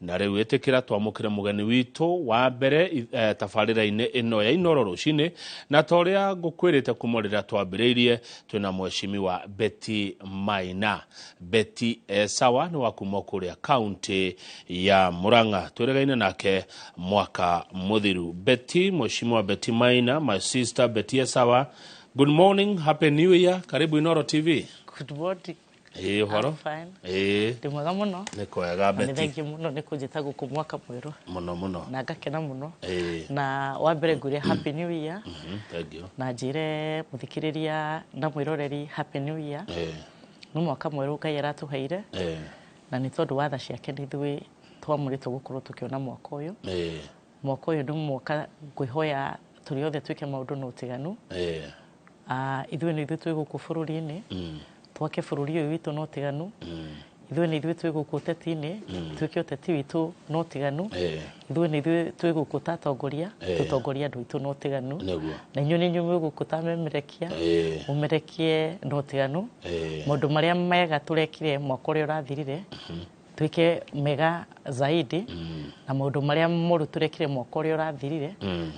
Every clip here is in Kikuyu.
Na rĩu ĩtĩkĩra twamũkĩre mũgeni witũ wa mbere tabarĩra-inĩ ĩno ya Inooro rũcinĩ, na ta ũrĩa ngũkwĩrĩte kuma rĩrĩa twambĩrĩirie, twĩna mheshimiwa Betty Maina. Betty Sawa nĩ wa kuma kũrĩa kaunti ya Murang'a, twĩrĩgaine nake mwaka mũthiru. Betty, mheshimiwa Betty Maina, my sister Betty Sawa, good morning, happy new year, karibu Inooro TV. Good morning. Ĩĩ, ũhoro? I'm fine. Ĩĩ. Ndĩ mwega mũno. Nĩ kwega. Na nĩ Betty. Thengiũ mũno nĩ kũnjĩta gũkũ mwaka mwerũ. Mũno mũno. Na ngakena mũno. Ĩĩ. Na wa mbere ngwĩre happy new year. Thank you. Na njĩre mũthikĩrĩria na mwĩroreri happy new year. Nĩ mwaka mwerũ Ngai aratũheire. Na nĩ tondũ wa tha ciake nĩ ithuĩ twamũrĩtwo gũkorwo tũkĩona mwaka ũyũ. Mwaka ũyũ nĩ mwaka ngwĩhoya tũrĩ othe twĩke maũndũ na ũtiganu. Ah, ithuĩ nĩ ithuĩ twĩ gũkũ bũrũri-inĩ, twake bũrũri ũyũ witũ na ũtiganu. Ithuĩ nĩ ithuĩ twĩ gũkũ ũteti-inĩ, twĩke ũteti witũ na ũtiganu. Ithuĩ nĩ ithuĩ twĩ gũkũ ta atongoria, tũtongorie andũ aitũ na ũtiganu. Na inyuĩ nĩ inyuĩ mwĩ gũkũ ta memerekia, mũmerekie na ũtiganu. Maũndũ marĩa mega tũrekire mwaka ũrĩa ũrathirire, twĩke mega zaidi, na maũndũ marĩa moru tũrekire mwaka ũrĩa ũrathirire,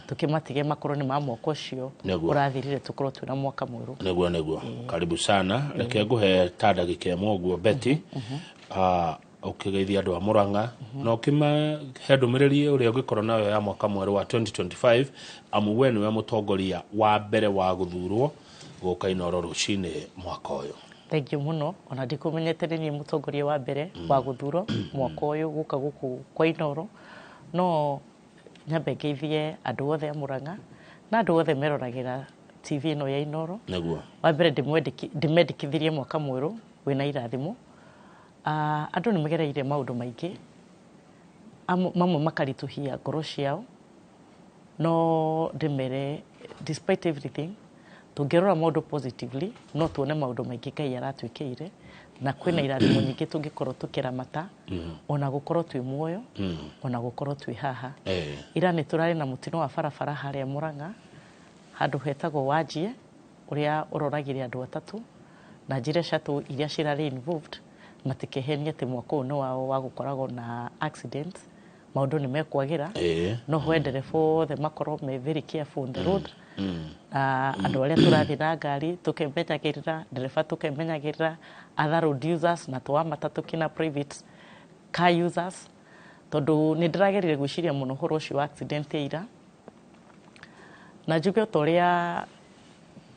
tũkĩmatige makorwo nĩ ma mwaka ũcio ũrathirire, tũkorwo twĩna mwaka mwerũ. Nĩguo, karibu sana. Reke ngũhe ta ndagĩka ĩmwe ũguo, Betty, ũkĩgeithia andũ a Murang'a na ũkĩmahe ndũmĩrĩri ũrĩa ũngĩkorwo nayo ya mwaka mwerũ wa 2025, amu we nĩwe mũtongoria wa mbere wa gũthurwo gũka Inooro rũcinĩ mwaka ũyũ. Thengiũ mũno. Ona ndikũmenyete nĩ niĩ mũtongoria wa mbere wa gũthurwo mwaka ũyũ gũka gũkũ kwa Inooro, no nyambe ngeithie andũ othe a Murang'a na andũ othe meroragĩra TV ĩno ya Inooro. Wa mbere ndĩmendekithirie mwaka mwerũ wĩna irathimo. Ah, andũ nĩ magereire maũndũ maingĩ, mamwe makaritũhia ngoro ciao, no ndĩmere despite everything, tũngĩrora maũndũ positively, no tuone maũndũ maingĩ Ngai aratwĩkĩire, na kwĩna irathimo nyingĩ tũngĩkorwo tũkĩramata, ona gũkorwo twĩ muoyo, ona gũkorwo twĩ haha. Ira nĩ tũrarĩ na mũtino wa barabara harĩa Murang'a, handũ hetagwo Wanjie, ũrĩa ũroragire andũ atatũ, na njĩre shuttle iria cirarĩ involved matikehenie atĩ mwaka ũyũ nĩ wao wa gũkoragwo na accident. Maũndũ nĩ mekwagĩra. No hoe ndereba othe makorwo me very careful on the road, na andũ arĩa tũrathiĩ na ngari tũkemenyagĩrĩra, ndereba tũkemenyagĩrĩra, other road users na twa matatũ kina private car users, tondũ nĩ ndĩragerire gwĩciria mũno ũhoro ũcio wa accident ya ira, na njuge o ta ũrĩa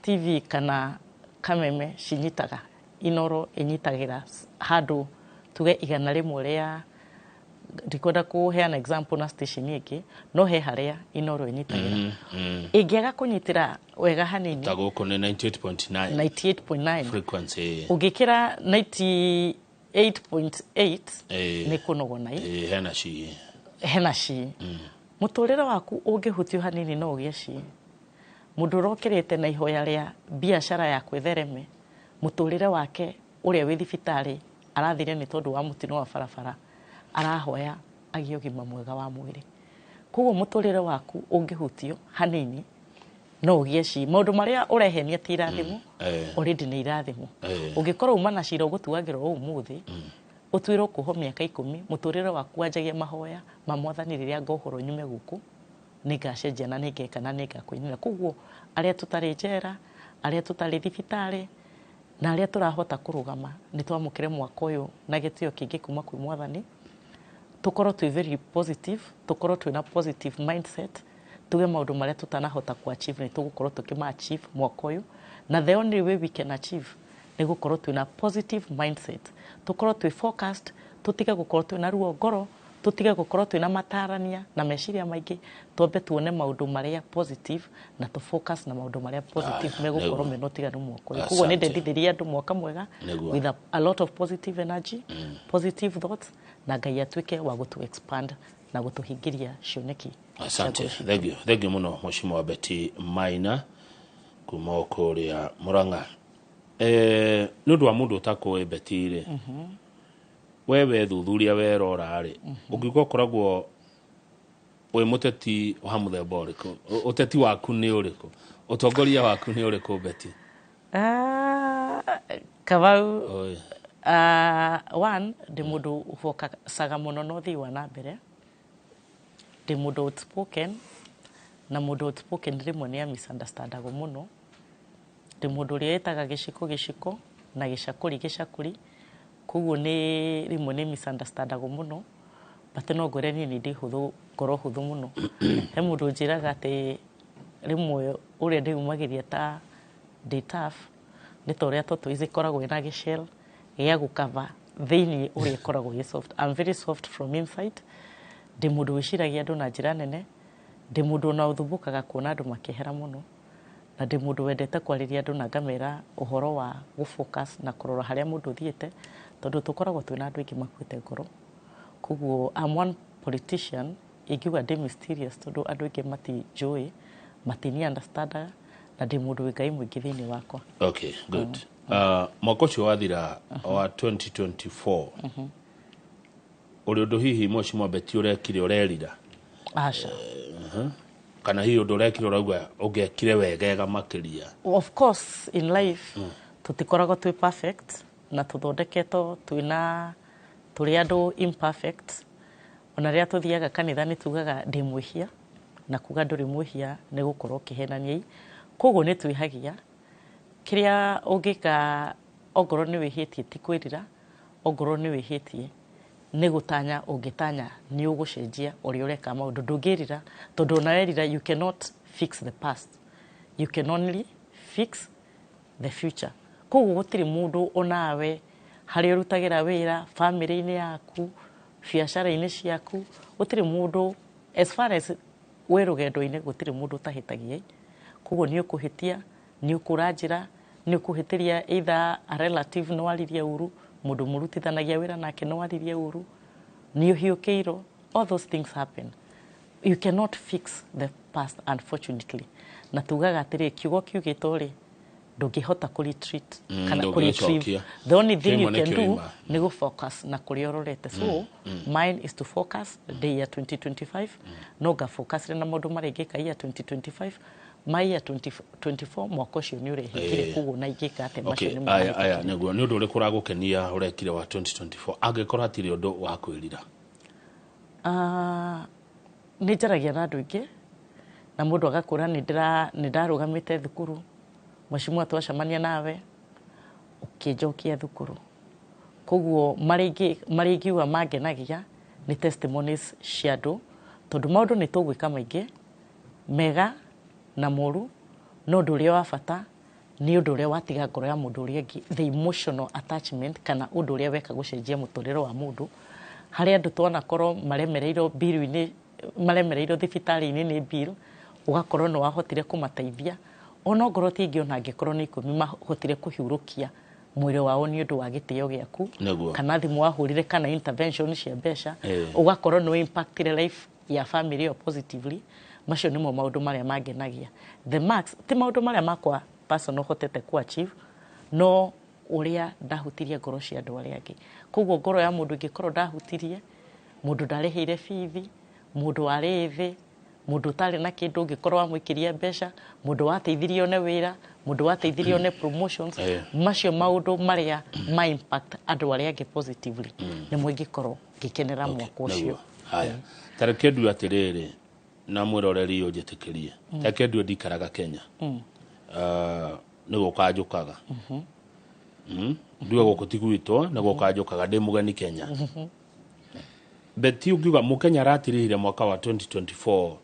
TV kana kameme cinyitaga, Inooro ĩnyitagĩra handũ tuge 100 rĩa, ndikwenda kũheana example na station ĩngĩ, no he harĩa Inooro ĩnyitagĩra ĩngĩaga kũnyitĩra wega hanini. Ta gũkũ nĩ 98.9. 98.9 frequency. Ũngĩkĩra 98.8, nĩ kũnogona. Ĩĩ, hena ci. Hena ci mũtũrĩre waku ũngĩhutio hanini no ũgĩe ci. Mũndũ ũrokĩrĩte na ihoya rĩa biacara ya kwĩthereme, mũtũrĩre wake ũrĩa wĩ thibitarĩ arathire nĩ tondũ wa mũtino wa barabara, arahoya agĩe ũgima mwega wa mwĩrĩ. Koguo mũtũrĩre waku ũngĩhutio hanini no ũgĩe ci. Maũndũ marĩa ũrehenia ti irathimo, already nĩ irathimo. Ũngĩkorwo uma na cira ũgũtuagĩrwo ũmũthĩ, ũtuĩrwo kuohwo mĩaka 10, mũtũrĩre waku wanjagia mahoya ma Mwathani, rĩrĩa ngohorwo nyume gũkũ nĩ ngacenjia na nĩ ngeka na nĩ ngakũinĩra. Koguo arĩa tũtarĩ njera, arĩa tũtarĩ thibitarĩ, na arĩa tũrahota kũrũgama, nĩ twamũkĩre mwaka ũyũ na gĩtĩo kĩingĩ kuma kwĩ Mwathani. Tũkorwo twĩ very positive, tũkorwo twĩna positive mindset, tuge maũndũ marĩa tũtanahota ku achieve nĩ tũgũkorwo tũkĩma achieve mwaka ũyũ, na the only way we can achieve nĩ gũkorwo twĩna positive mindset, tũkorwo twĩ focused, tũtige gũkorwo twĩna ruo ngoro, tũtige gũkorwo twĩna matarania na meciria maingĩ, twambe tuone maũndũ marĩa positive na tũ focus na maũndũ marĩa positive megũkorwo mena ũtiganu mwaka ũyũ. Koguo nĩ ndendithĩria andũ mwaka mwega with a lot of positive energy, positive thoughts, na Ngai atuĩke wa gũtũ expand na gũtũhingĩria cioneki cia Asante. ngoro citũ. Thank you, thank you mũno, mheshimiwa Betty Maina kuma o kũrĩa Murang'a. Nĩ ũndũ wa mũndũ ũtakũĩ Betty rĩ, we wethuthuria werora rĩ, ũngiuga ũkoragwo wĩ mũteti wa mũthemba ũrĩkũ? Ũteti waku nĩ ũrĩkũ? Ũtongoria waku nĩ ũrĩkũ, Betty? Ah, Kamau. Oi. One, ndĩ mũndũ ũfokacaga mũno na ũthii wa na mbere. Ndĩ mũndũ outspoken, na mũndũ outspoken rĩmwe nĩ misunderstandagwo mũno. Ndĩ mũndũ ũrĩa ĩtaga gĩciko gĩciko na gĩcakũri gĩcakũri, koguo nĩ rĩmwe nĩ misunderstandagwo mũno, but no ngwĩre niĩ nĩ ndĩ hũthũ, ngoro hũthũ mũno. He mũndũ ũnjĩraga atĩ rĩmwe ũrĩa ndĩyumagĩria ta ndĩ tough nĩ ta ũrĩa tortoise ĩkoragwo ĩna gĩshell gĩa gũkava thĩiniĩ ũrĩa ĩkoragwo ĩ soft. I'm very soft from inside. Ndĩ mũndũ wĩciragia andũ na njĩra nene. Ndĩ mũndũ ona ũthumbũkaga kuona andũ makĩehera mũno, na ndĩ mũndũ wendete kwarĩria andũ na ngamera ũhoro wa gũfocus na kũrora harĩa mũndũ ũthiĩte, tondũ tũkoragwo twĩna andũ aingĩ makuĩte ngoro. Koguo I'm one politician ingiuga ndĩ mysterious, tondũ andũ aingĩ matinjũĩ, matini understandaga, na ndĩ mũndũ wĩ Ngai mũingĩ thĩinĩ wakwa. Okay, good. Mwaka ũcio wathira wa 2024, ũrĩ ũndũ hihi Mheshimiwa Betty ũrekire ũrerira? Aca. Kana hihi ũndũ ũrekire ũrauga ũngĩekire wegega makĩria? Of course, in life tũtikoragwo twĩ perfect, na tũthondeketwo twĩna tũrĩ andũ imperfect. Ona rĩrĩa tũthiaga kanitha nĩ tugaga ndĩ mwĩhia, na kuga ndũrĩ mwĩhia nĩ gũkorwo ũkĩhenania. Koguo nĩ twĩhagia. Kĩrĩa ũngĩka ongorwo nĩ wĩhĩtie ti kwĩrira, ongorwo nĩ wĩhĩtie nĩ gũtanya, ũngĩtanya nĩ ũgũcenjia ũrĩa ũreka maũndũ. Ndũngĩrira, tondũ ona werira you cannot fix the past, you can only fix the future. Koguo gũtirĩ mũndũ onawe harĩa ũrutagĩra wĩra, bamĩrĩ-inĩ yaku, biacara-inĩ ciaku, gũtirĩ mũndũ, as far as wĩ rũgendo-inĩ, gũtirĩ mũndũ ũtahĩtagia. Koguo nĩ ũkũhĩtia, nĩ ũkũra njĩra, nĩ ũkũhĩtĩria either a relative nĩ waririe ũru, mũndũ mũrutithanagia wĩra nake nĩ waririe ũru, nĩ ũhiũkĩirwo. All those things happen. You cannot fix the past, unfortunately. Na tugaga atĩrĩ, kiugo kiugĩtwo rĩ, ndũngĩhota kũ retreat kana kũ retrieve. Ndũngĩcokia. The only thing you Kĩmwe can do nĩkĩo nĩ gũ focus na kũrĩa ũrorete. So mine is to focus the year 2025. No nga focus na maũndũ marĩa ingĩka year 2025. My year 2024, mwaka ũcio nĩ ũrehingire, koguo na ingĩka atĩa macio Okay, nĩ aya aya nĩguo nĩ ũndũ ũrĩkũ ũragũkenia ũrekire wa 2024, angĩkorwo hatirĩ ũndũ wa kwĩrira? Ah, nĩ njaragia na andũ aingĩ na mũndũ agakũra nĩ ndarũgamĩte thukuru, mheshimiwa twacemania nawe ũkĩnjokia thukuru. Koguo marĩa ingiuga mangenagia nĩ testimonies cia andũ, tondũ maũndũ nĩ tũgwĩka maingĩ mega na moru, no ũndũ ũrĩa wa bata nĩ ũndũ ũrĩa watiga ngoro ya mũndũ ũrĩa ũngĩ, the emotional attachment, kana ũndũ ũrĩa weka gũcenjia mũtũrĩre wa mũndũ. Harĩa andũ twanakorwo maremereirwo bill-inĩ, maremereirwo thibitarĩ-inĩ nĩ bill, ũgakorwo nĩ wahotire kũmateithia, ona ongorwo ti aingĩ, ona angĩkorwo nĩ 10 mahotire kũhurũkia mwĩrĩ wao nĩ ũndũ wa gĩtĩo gĩaku, kana thimũ wahũrire, kana intervention cia mbeca, ũgakorwo nĩ impactire life ya family ĩyo positively. Macio nĩmo maũndũ marĩa mangenagia the max. Ti maũndũ marĩa makwa personal hotete ku achieve, no ũrĩa ndahutirie ngoro cia andũ arĩa angĩ. Koguo ngoro ya mũndũ ingĩkorwo ndahutirie, mũndũ ndarĩhĩire bithi, mũndũ warĩ thĩ, mũndũ ũtarĩ na kĩndũ, ũngĩkorwo wamũikĩria mbeca, mũndũ wateithirie one wĩra, mũndũ wateithirie one promotions, macio maũndũ marĩa ma impact andũ arĩa angĩ positively nĩmo ingĩkorwo ngĩkenera mwaka ũcio. Nĩguo. Haya, ta reke ndue atĩrĩrĩ, na mwĩroreri ũnjĩtĩkĩrie, reke ndue ndikaraga Kenya. Ah, nĩ gũka njũkaga. Ndue gũkũ ti gwitũ, nĩ gũka njũkaga, ndĩ mũgeni Kenya. Betty, ũngiuga mũkenya aratirihire mwaka wa 2024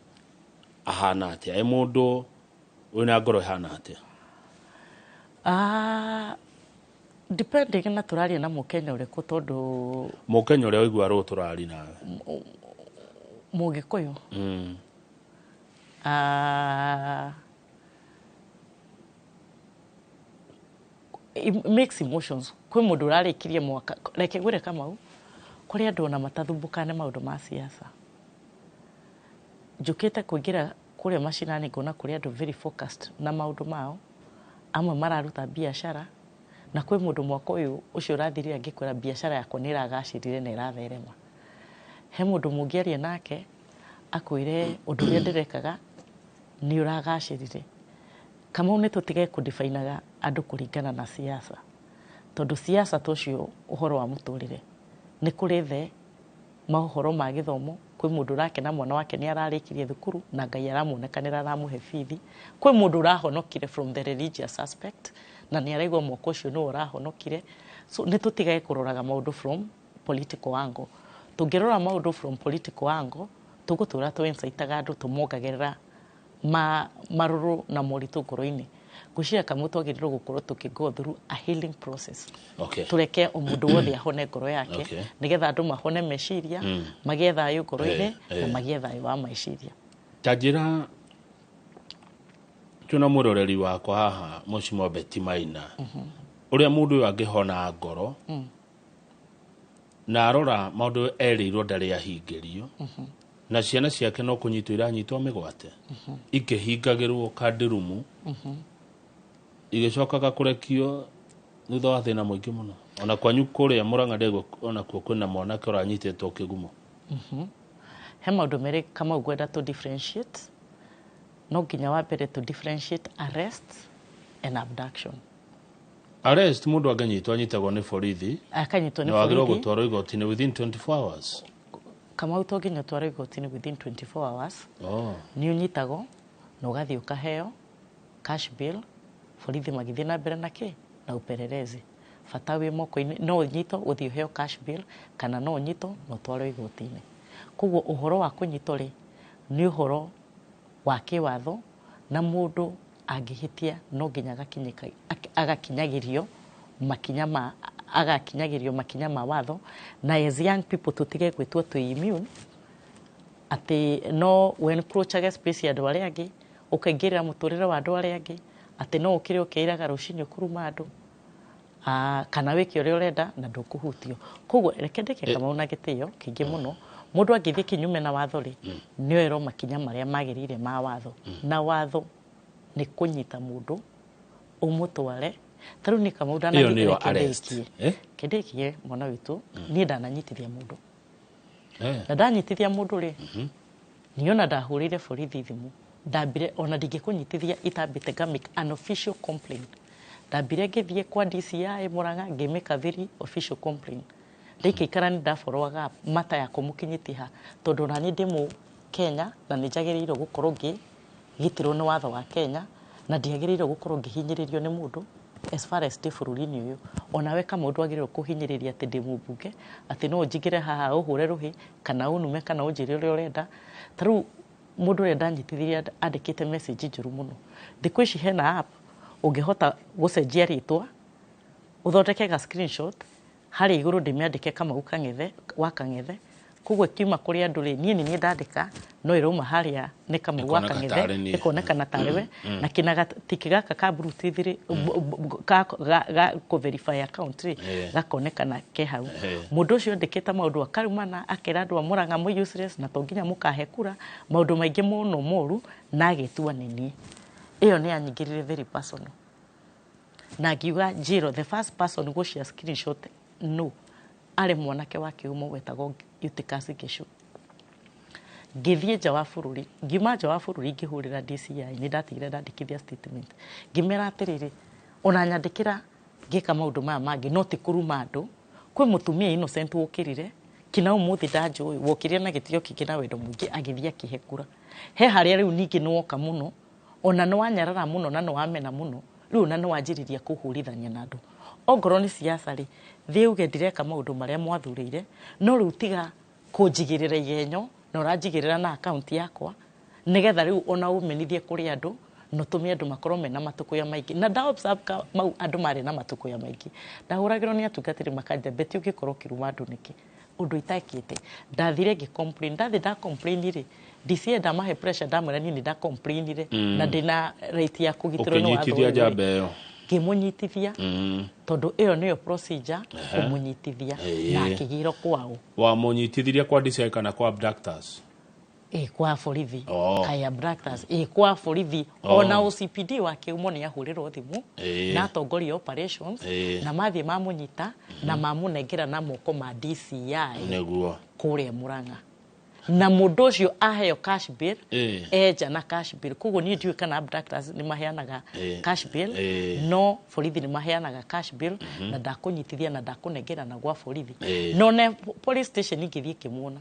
ahana atĩa? Ĩ mũndũ wĩna ngoro ĩhana atĩa? Ah, depending na tũraria na mũkenya ũrĩkũ, tondũ Mũkenya ũrĩa waigua rũũ tũrari nawe. Mũgĩkũyũ. Ah, mix emotions. Kwĩ mũndũ ũrarĩkirie mwaka, reke ngwĩre Kamau, kũrĩ andũ ona matathumbũkaga nĩ maũndũ ma siasa. Njũkĩte kũingĩra kũrĩa macinani ngona kũrĩ andũ very focused na maũndũ mao, amwe mararuta biacara, na kwĩ mũndũ mwaka ũyũ ũcio ũrathirire angĩkwĩra biacara yakwa nĩ ĩragacĩrire na ĩratherema. He mũndũ mũngĩaria nake akwĩre ũndũ ũrĩa ndĩrekaga nĩ ũragacĩrire. Kamau, nĩ tũtige kũdifainaga andũ kũringana na siasa, Tondu siasa tocio uhoro wa muturire ni kuri the maũhoro ma gĩthomo kwĩ mũndũ ũrakena mwana wake nĩ ararĩkirie thukuru na Ngai aramuonekanĩra aramuhe bithi, kwĩ mũndũ ũrahonokire from the religious aspect na nĩ araigua mwaka ũcio nĩwe ũrahonokire. So nĩ tũtigage kũroraga maũndũ from political angle. Tũngĩrora maũndũ from political angle tũgũtũra tũ-incitaga andũ tũmongagĩrĩra marũrũ na moritũ ngoro-inĩ. Ngwĩciria kamwe twagĩrĩirwo gũkorwo tũkĩ go through a healing process. Tureke o mũndũ wothe ahone ngoro yake, nĩgetha andũ mahone meciria, magĩe thayũ ngoro-inĩ na magĩe thayũ wa meciria. Ta njĩra twĩna mwĩroreri wakwa haha Mheshimiwa Betty Maina, ũrĩa mũndũ ũyũ angĩhona ngoro na arora maũndũ erĩirwo ndarĩ ahingĩrio, na ciana ciake no kũnyitwo iranyitwo mĩgwate ikĩhingagĩrwo kandirumu igĩcokaga kũrekio thutha wa thĩna mũingĩ mũno. Ona kwanyu kũrĩa Murang'a ndegwa onakuo kwĩna mwanake ũranyitĩtwo kĩgumo. He maũndũ merĩ Kamau ngwenda tũ differentiate. No nginya wa mbere tũ differentiate arrest and abduction. Arrest mũndũ angĩnyitwo anyitagwo nĩ borithi akanyitwo nĩ na wagĩrĩirwo borithi. Gũtwarwo igoti-inĩ within 24 hours. Kamau to nginya ũtwarwo igoti-inĩ within 24 hours. Oh. Nĩ ũnyitagwo na ũgathiĩ ũkaheo cash bail, borithi magĩthiĩ na mbere na kĩ na upelelezi. Bata wĩ moko-inĩ, no ũnyitwo ũthiĩ ũheo cash bail kana no ũnyitwo na ũtwarwo igoti-inĩ. Koguo ũhoro wa kũnyitwo rĩ nĩ ũhoro wa kĩwatho na mũndũ angĩhĩtia no nginya agakinyagĩrio makinya ma agakinyagĩrio makinya ma watho. Na as young people tũtige gwĩtua twĩ immune atĩ no encroachage space ya andũ arĩa angĩ, ũkaingĩrĩra mũtũrĩre wa andũ arĩa angĩ, atĩ no ũkĩre ũkĩiraga rũcinĩ ũkũruma andũ, kana wĩke ũrĩa ũrenda na ndũkũhutio. Koguo reke ndĩke Kamau na gĩtĩo kĩingĩ mũno, mũndũ angĩthiĩ kinyume na watho rĩ, nĩ oerwo makinya marĩa magĩrĩire ma watho. Na watho nĩ kũnyita mũndũ ũmũtware. Ta rĩu niĩ Kamau Ĩyo nĩyo arrest. ndananyitithia Eh? kĩndĩkie mwana witũ, niĩ ndananyitithia mũndũ. Eh. Na ndanyitithia mũndũ rĩ, niĩ ona ndahũrĩire borithi thimũ, ndambire ona ndingĩkũnyitithia itambĩte nga make an official complaint. Ndambire ngĩthiĩ kwa DCI Murang'a ngĩ-make a very official complaint. Ndaikaikara nĩ ndaborwaga mata yakwa mũkinyĩtie ha, tondũ ona niĩ ndĩ mũ Kenya na nĩ njagĩrĩirwo gũkorwo ngĩgitĩrwo nĩ watho wa Kenya na ndiagĩrĩirwo gũkorwo ngĩhinyĩrĩrio nĩ mũndũ as far as ndĩ bũrũri-inĩ ũyũ. Onawe Kamau ndwagĩrĩirwo kũhinyĩrĩria atĩ ndĩ mũmbunge, atĩ no ũnjingĩre haha ũhũre rũhĩ kana ũnume kana ũnjĩre ũrĩa ũrenda. Ta rĩu mũndũ ũrĩa ndanyitithirie andĩkĩte message njũru mũno. Thikũ ici hena app ũngĩhota gũcenjia rĩtwa, ũthondeke ga screenshot harĩa igũrũ ndĩmĩandĩke Kamau Kang'ethe wa Kang'ethe, koguo ĩkiuma kũrĩ andũ rĩ, niĩ nĩ niĩ ndandĩka no ĩrauma harĩa nĩ Kamau wa Ĩkoneka Kang'ethe, tarĩ niĩ. Ĩkonekana tarĩ we. Na kĩnagatiki gaka ka bluetooth rĩ, ga kũ verify account rĩ, gakonekana ke hau. Mũndũ ũcio andĩkĩte maũndũ akarumana, akera andũ a Murang'a mwĩ useless na to nginya mũkahe kura, maũndũ maingĩ mũno moru, na agĩtua nĩ niĩ. Ĩyo nĩ yanyingĩrire very personal na ngiuga njĩro the first person gũ share screenshot no arĩ mwanake wa kĩhumo wetagwo Eutychus Ngecu. Ngĩthiĩ nja wa bũrũri, ngiuma nja wa bũrũri ngĩhũrĩra DCI, nĩ ndatigire ndandĩkithia statement, ngĩmera atĩrĩrĩ, ona nyandĩkĩra ngĩka maũndũ maya mangĩ no ti kũruma andũ. Kwĩ mũtumia innocent wũkĩrire kina ũmũthĩ ndanjũĩ, wokĩrire na gĩtĩo kĩingĩ na wendo mũingĩ agĩthiĩ akĩhe kura. He harĩa rĩu ningĩ nĩwoka mũno, ona nĩwanyarara mũno na nĩwamena mũno, rĩu ona nĩwanjĩrĩria kũhũrithania na andũ. Ongorwo nĩ siasa rĩ, thiĩ uge ndireka maũndũ marĩa mwathurĩire, no rĩu tiga kũnjigĩrĩra igenyo na ũranjigĩrĩra na akaunti yakwa nĩgetha rĩu ona ũmenithie kũrĩ andũ na ũtũme andũ makorwo mena matũkũya maingĩ. Na nda observe ka mau andũ marĩ na matũkũya maingĩ. Ndahũragĩrwo nĩ atungatĩri makanjĩra, Betty ũngĩkorwo ũkĩruma andũ nĩkĩ? Ũndũ itekĩte. Ndathire ngĩ complain, ndathiĩ nda complain rĩ, DCI ndamahe pressure, ndamwĩra niĩ nĩ nda complainire na ndĩna right ya kũgitĩrwo nĩ watho Ũkĩnyitithia ũyũ rĩ. njamba ĩyo. Ngĩmũnyitithia tondũ ĩyo nĩyo procedure kũmũnyitithia, na akĩgĩrwo kwao. Wamũnyitithirie kwa DCI kana kwa abductors? Ĩ kwa borithi. Oh. Kaya abductors ĩ kwa borithi. Oh. Ona OCPD wa kĩhumo nĩ ahũrĩrwo thimũ na atongoria operations na mathiĩ mamũnyita na mamũnengera na moko ma DCI Nĩguo kũrĩa Murang'a. Na mũndũ ũcio aheo cash bail, enja na cash bail. Koguo niĩ ndiũĩ kana abductors nĩ maheanaga cash bail, no borithi nĩ maheanaga cash bail, na ndakũnyitithia na ndakũnengera na gwa borithi. No ne police station ingĩthiĩ kĩmuona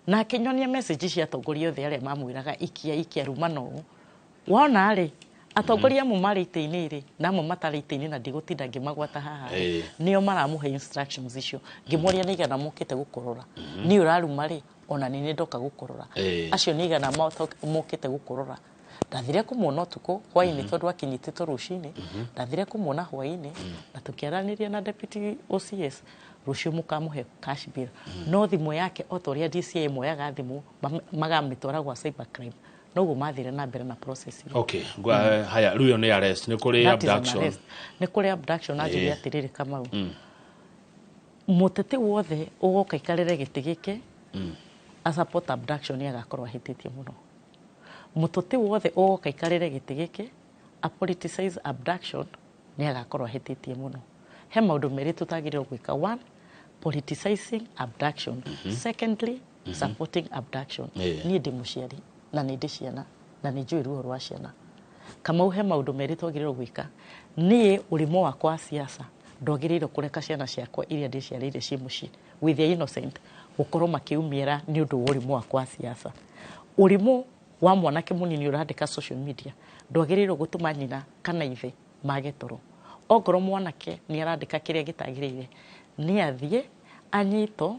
na akĩnyonia message cia atongoria othe arĩa mamwĩraga ikia ikia ruma. No ũũ wona rĩ, atongoria amwe marĩ itĩ-inĩ rĩ, na amwe matarĩ itĩ-inĩ, na ndigũtinda ngĩmagwata haha rĩ, nĩo maramũhe instructions icio. Ngĩmoria nĩ igana mokĩte gũkũrora, niĩ ũraruma rĩ, ona nĩ nĩ ndoka gũkũrora. Acio nĩ igana mokĩte gũkũrora. Ndathire kũmuona ũtukũ hwainĩ, tondũ akinyitĩtwo rũcinĩ. Ndathire kũmuona hwainĩ na tũkĩaranĩria na deputy OCS, rũciũ mũkamũhe cash bail. No thimũ yake, o ta ũrĩa DCI moyaga thimũ magamĩtwara gwa cyber crime, noguo mathire na mbere na process ĩyo. Okay. Haya, rĩu ĩyo nĩ arrest, nĩ kũrĩ That is an abduction. Arrest. Nĩ kũrĩ abduction. Na njuge atĩrĩrĩ, Kamau, mũteti wothe ũgoka ikarĩre gĩtĩ gĩkĩ a support abduction nĩ agakorwo ahĩtĩtie mũno. Mũteti wothe ũgoka ikarĩre gĩtĩ gĩkĩ a politicize abduction nĩ agakorwo ahĩtĩtie mũno. He maũndũ merĩ tũtagĩrĩirwo gwĩka: one, politicizing abduction; secondly, supporting abduction. Niĩ ndĩ mũciari na nĩ ndĩ ciana na nĩ njũĩ ruo rwa ciana. Kamau, he maũndũ merĩ twagĩrĩirwo gwĩka. Niĩ ũrimũ wakwa wa siasa ndwagĩrĩirwo kũreka ciana ciakwa iria ndĩciarĩire ciĩ mũciĩ with their innocent gũkorwo makĩumĩra nĩ ũndũ wa ũrimũ wakwa wa siasa. Ũrimũ wa mwanake mũnini ũrandĩka social media ndwagĩrĩirwo gũtũma nyina kana ithe mage toro. Ongorwo mwanake nĩ arandĩka kĩrĩa gĩtagĩrĩire, nĩ athiĩ anyitwo,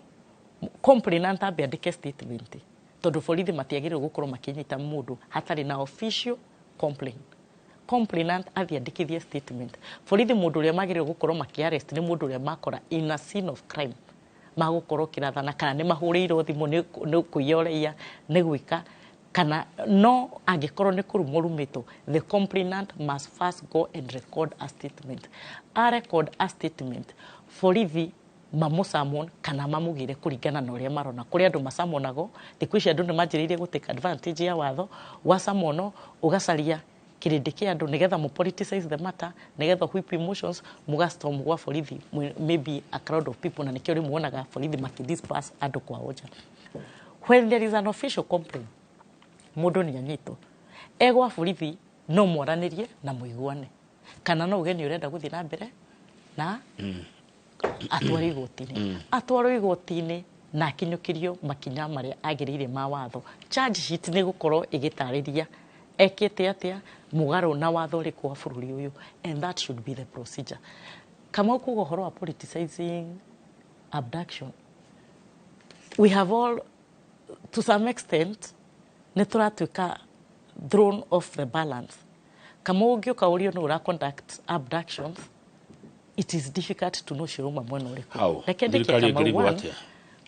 complainant ambe andĩke statement, tondũ borithi matiagĩrĩirwo gũkorwo makĩnyita mũndũ hatarĩ na official complaint. Complainant athiĩ andĩkithie statement borithi. Mũndũ ũrĩa magĩrĩirwo gũkorwo makĩ arrest nĩ mũndũ ũrĩa makora in a scene of crime, magũkorwo kĩrathana kana nĩ mahũrĩirwo thimũ nĩ kũiya ũraiya nĩ gwĩka kana no angĩkorwo nĩ kũrumwo rumĩtwo, the complainant must first go and record a statement. A record a statement, borithi mamũsummon kana mamũgĩre kũringana na ũrĩa marona. Kũrĩ andũ masamonagwo thikũ ici, andũ nĩ manjĩrĩirie gũtake advantage ya watho wasamono, ũgacaria kĩrĩndĩ kĩa andũ nĩgetha mũ politicize the matter, nĩgetha whip emotions, mũgastorm gwa borithi, maybe a crowd of people, na nĩkĩo rĩmwe wonaga borithi makĩdisperse andũ kwao nja. When there is an official complaint, mũndũ nĩ anyitwo egwa borithi, no mwaranĩrie na mũiguane, kana no uge nĩ ũrenda gũthiĩ na mbere na atwarwo igoti-inĩ, atwarwo igoti-inĩ na akinyũkĩrio makinya marĩa agĩrĩire ma watho. Charge sheet nĩ gũkorwo ĩgĩtarĩria ekĩte atĩa, mũgarũ na watho ũrĩkũ wa bũrũri ũyũ, and that should be the procedure. Kamau, kuga ũhoro wa politicizing abduction, we have all to some extent nĩ tũratuĩka thrown off the balance. Kamau, ũngĩũka ũrio nĩ ũra conduct abductions, it is difficult to know cirauma mwena ũrĩkũ. How? Reke ndĩkie. Thirikari Kamau, ĩngĩrigwo one, atĩa?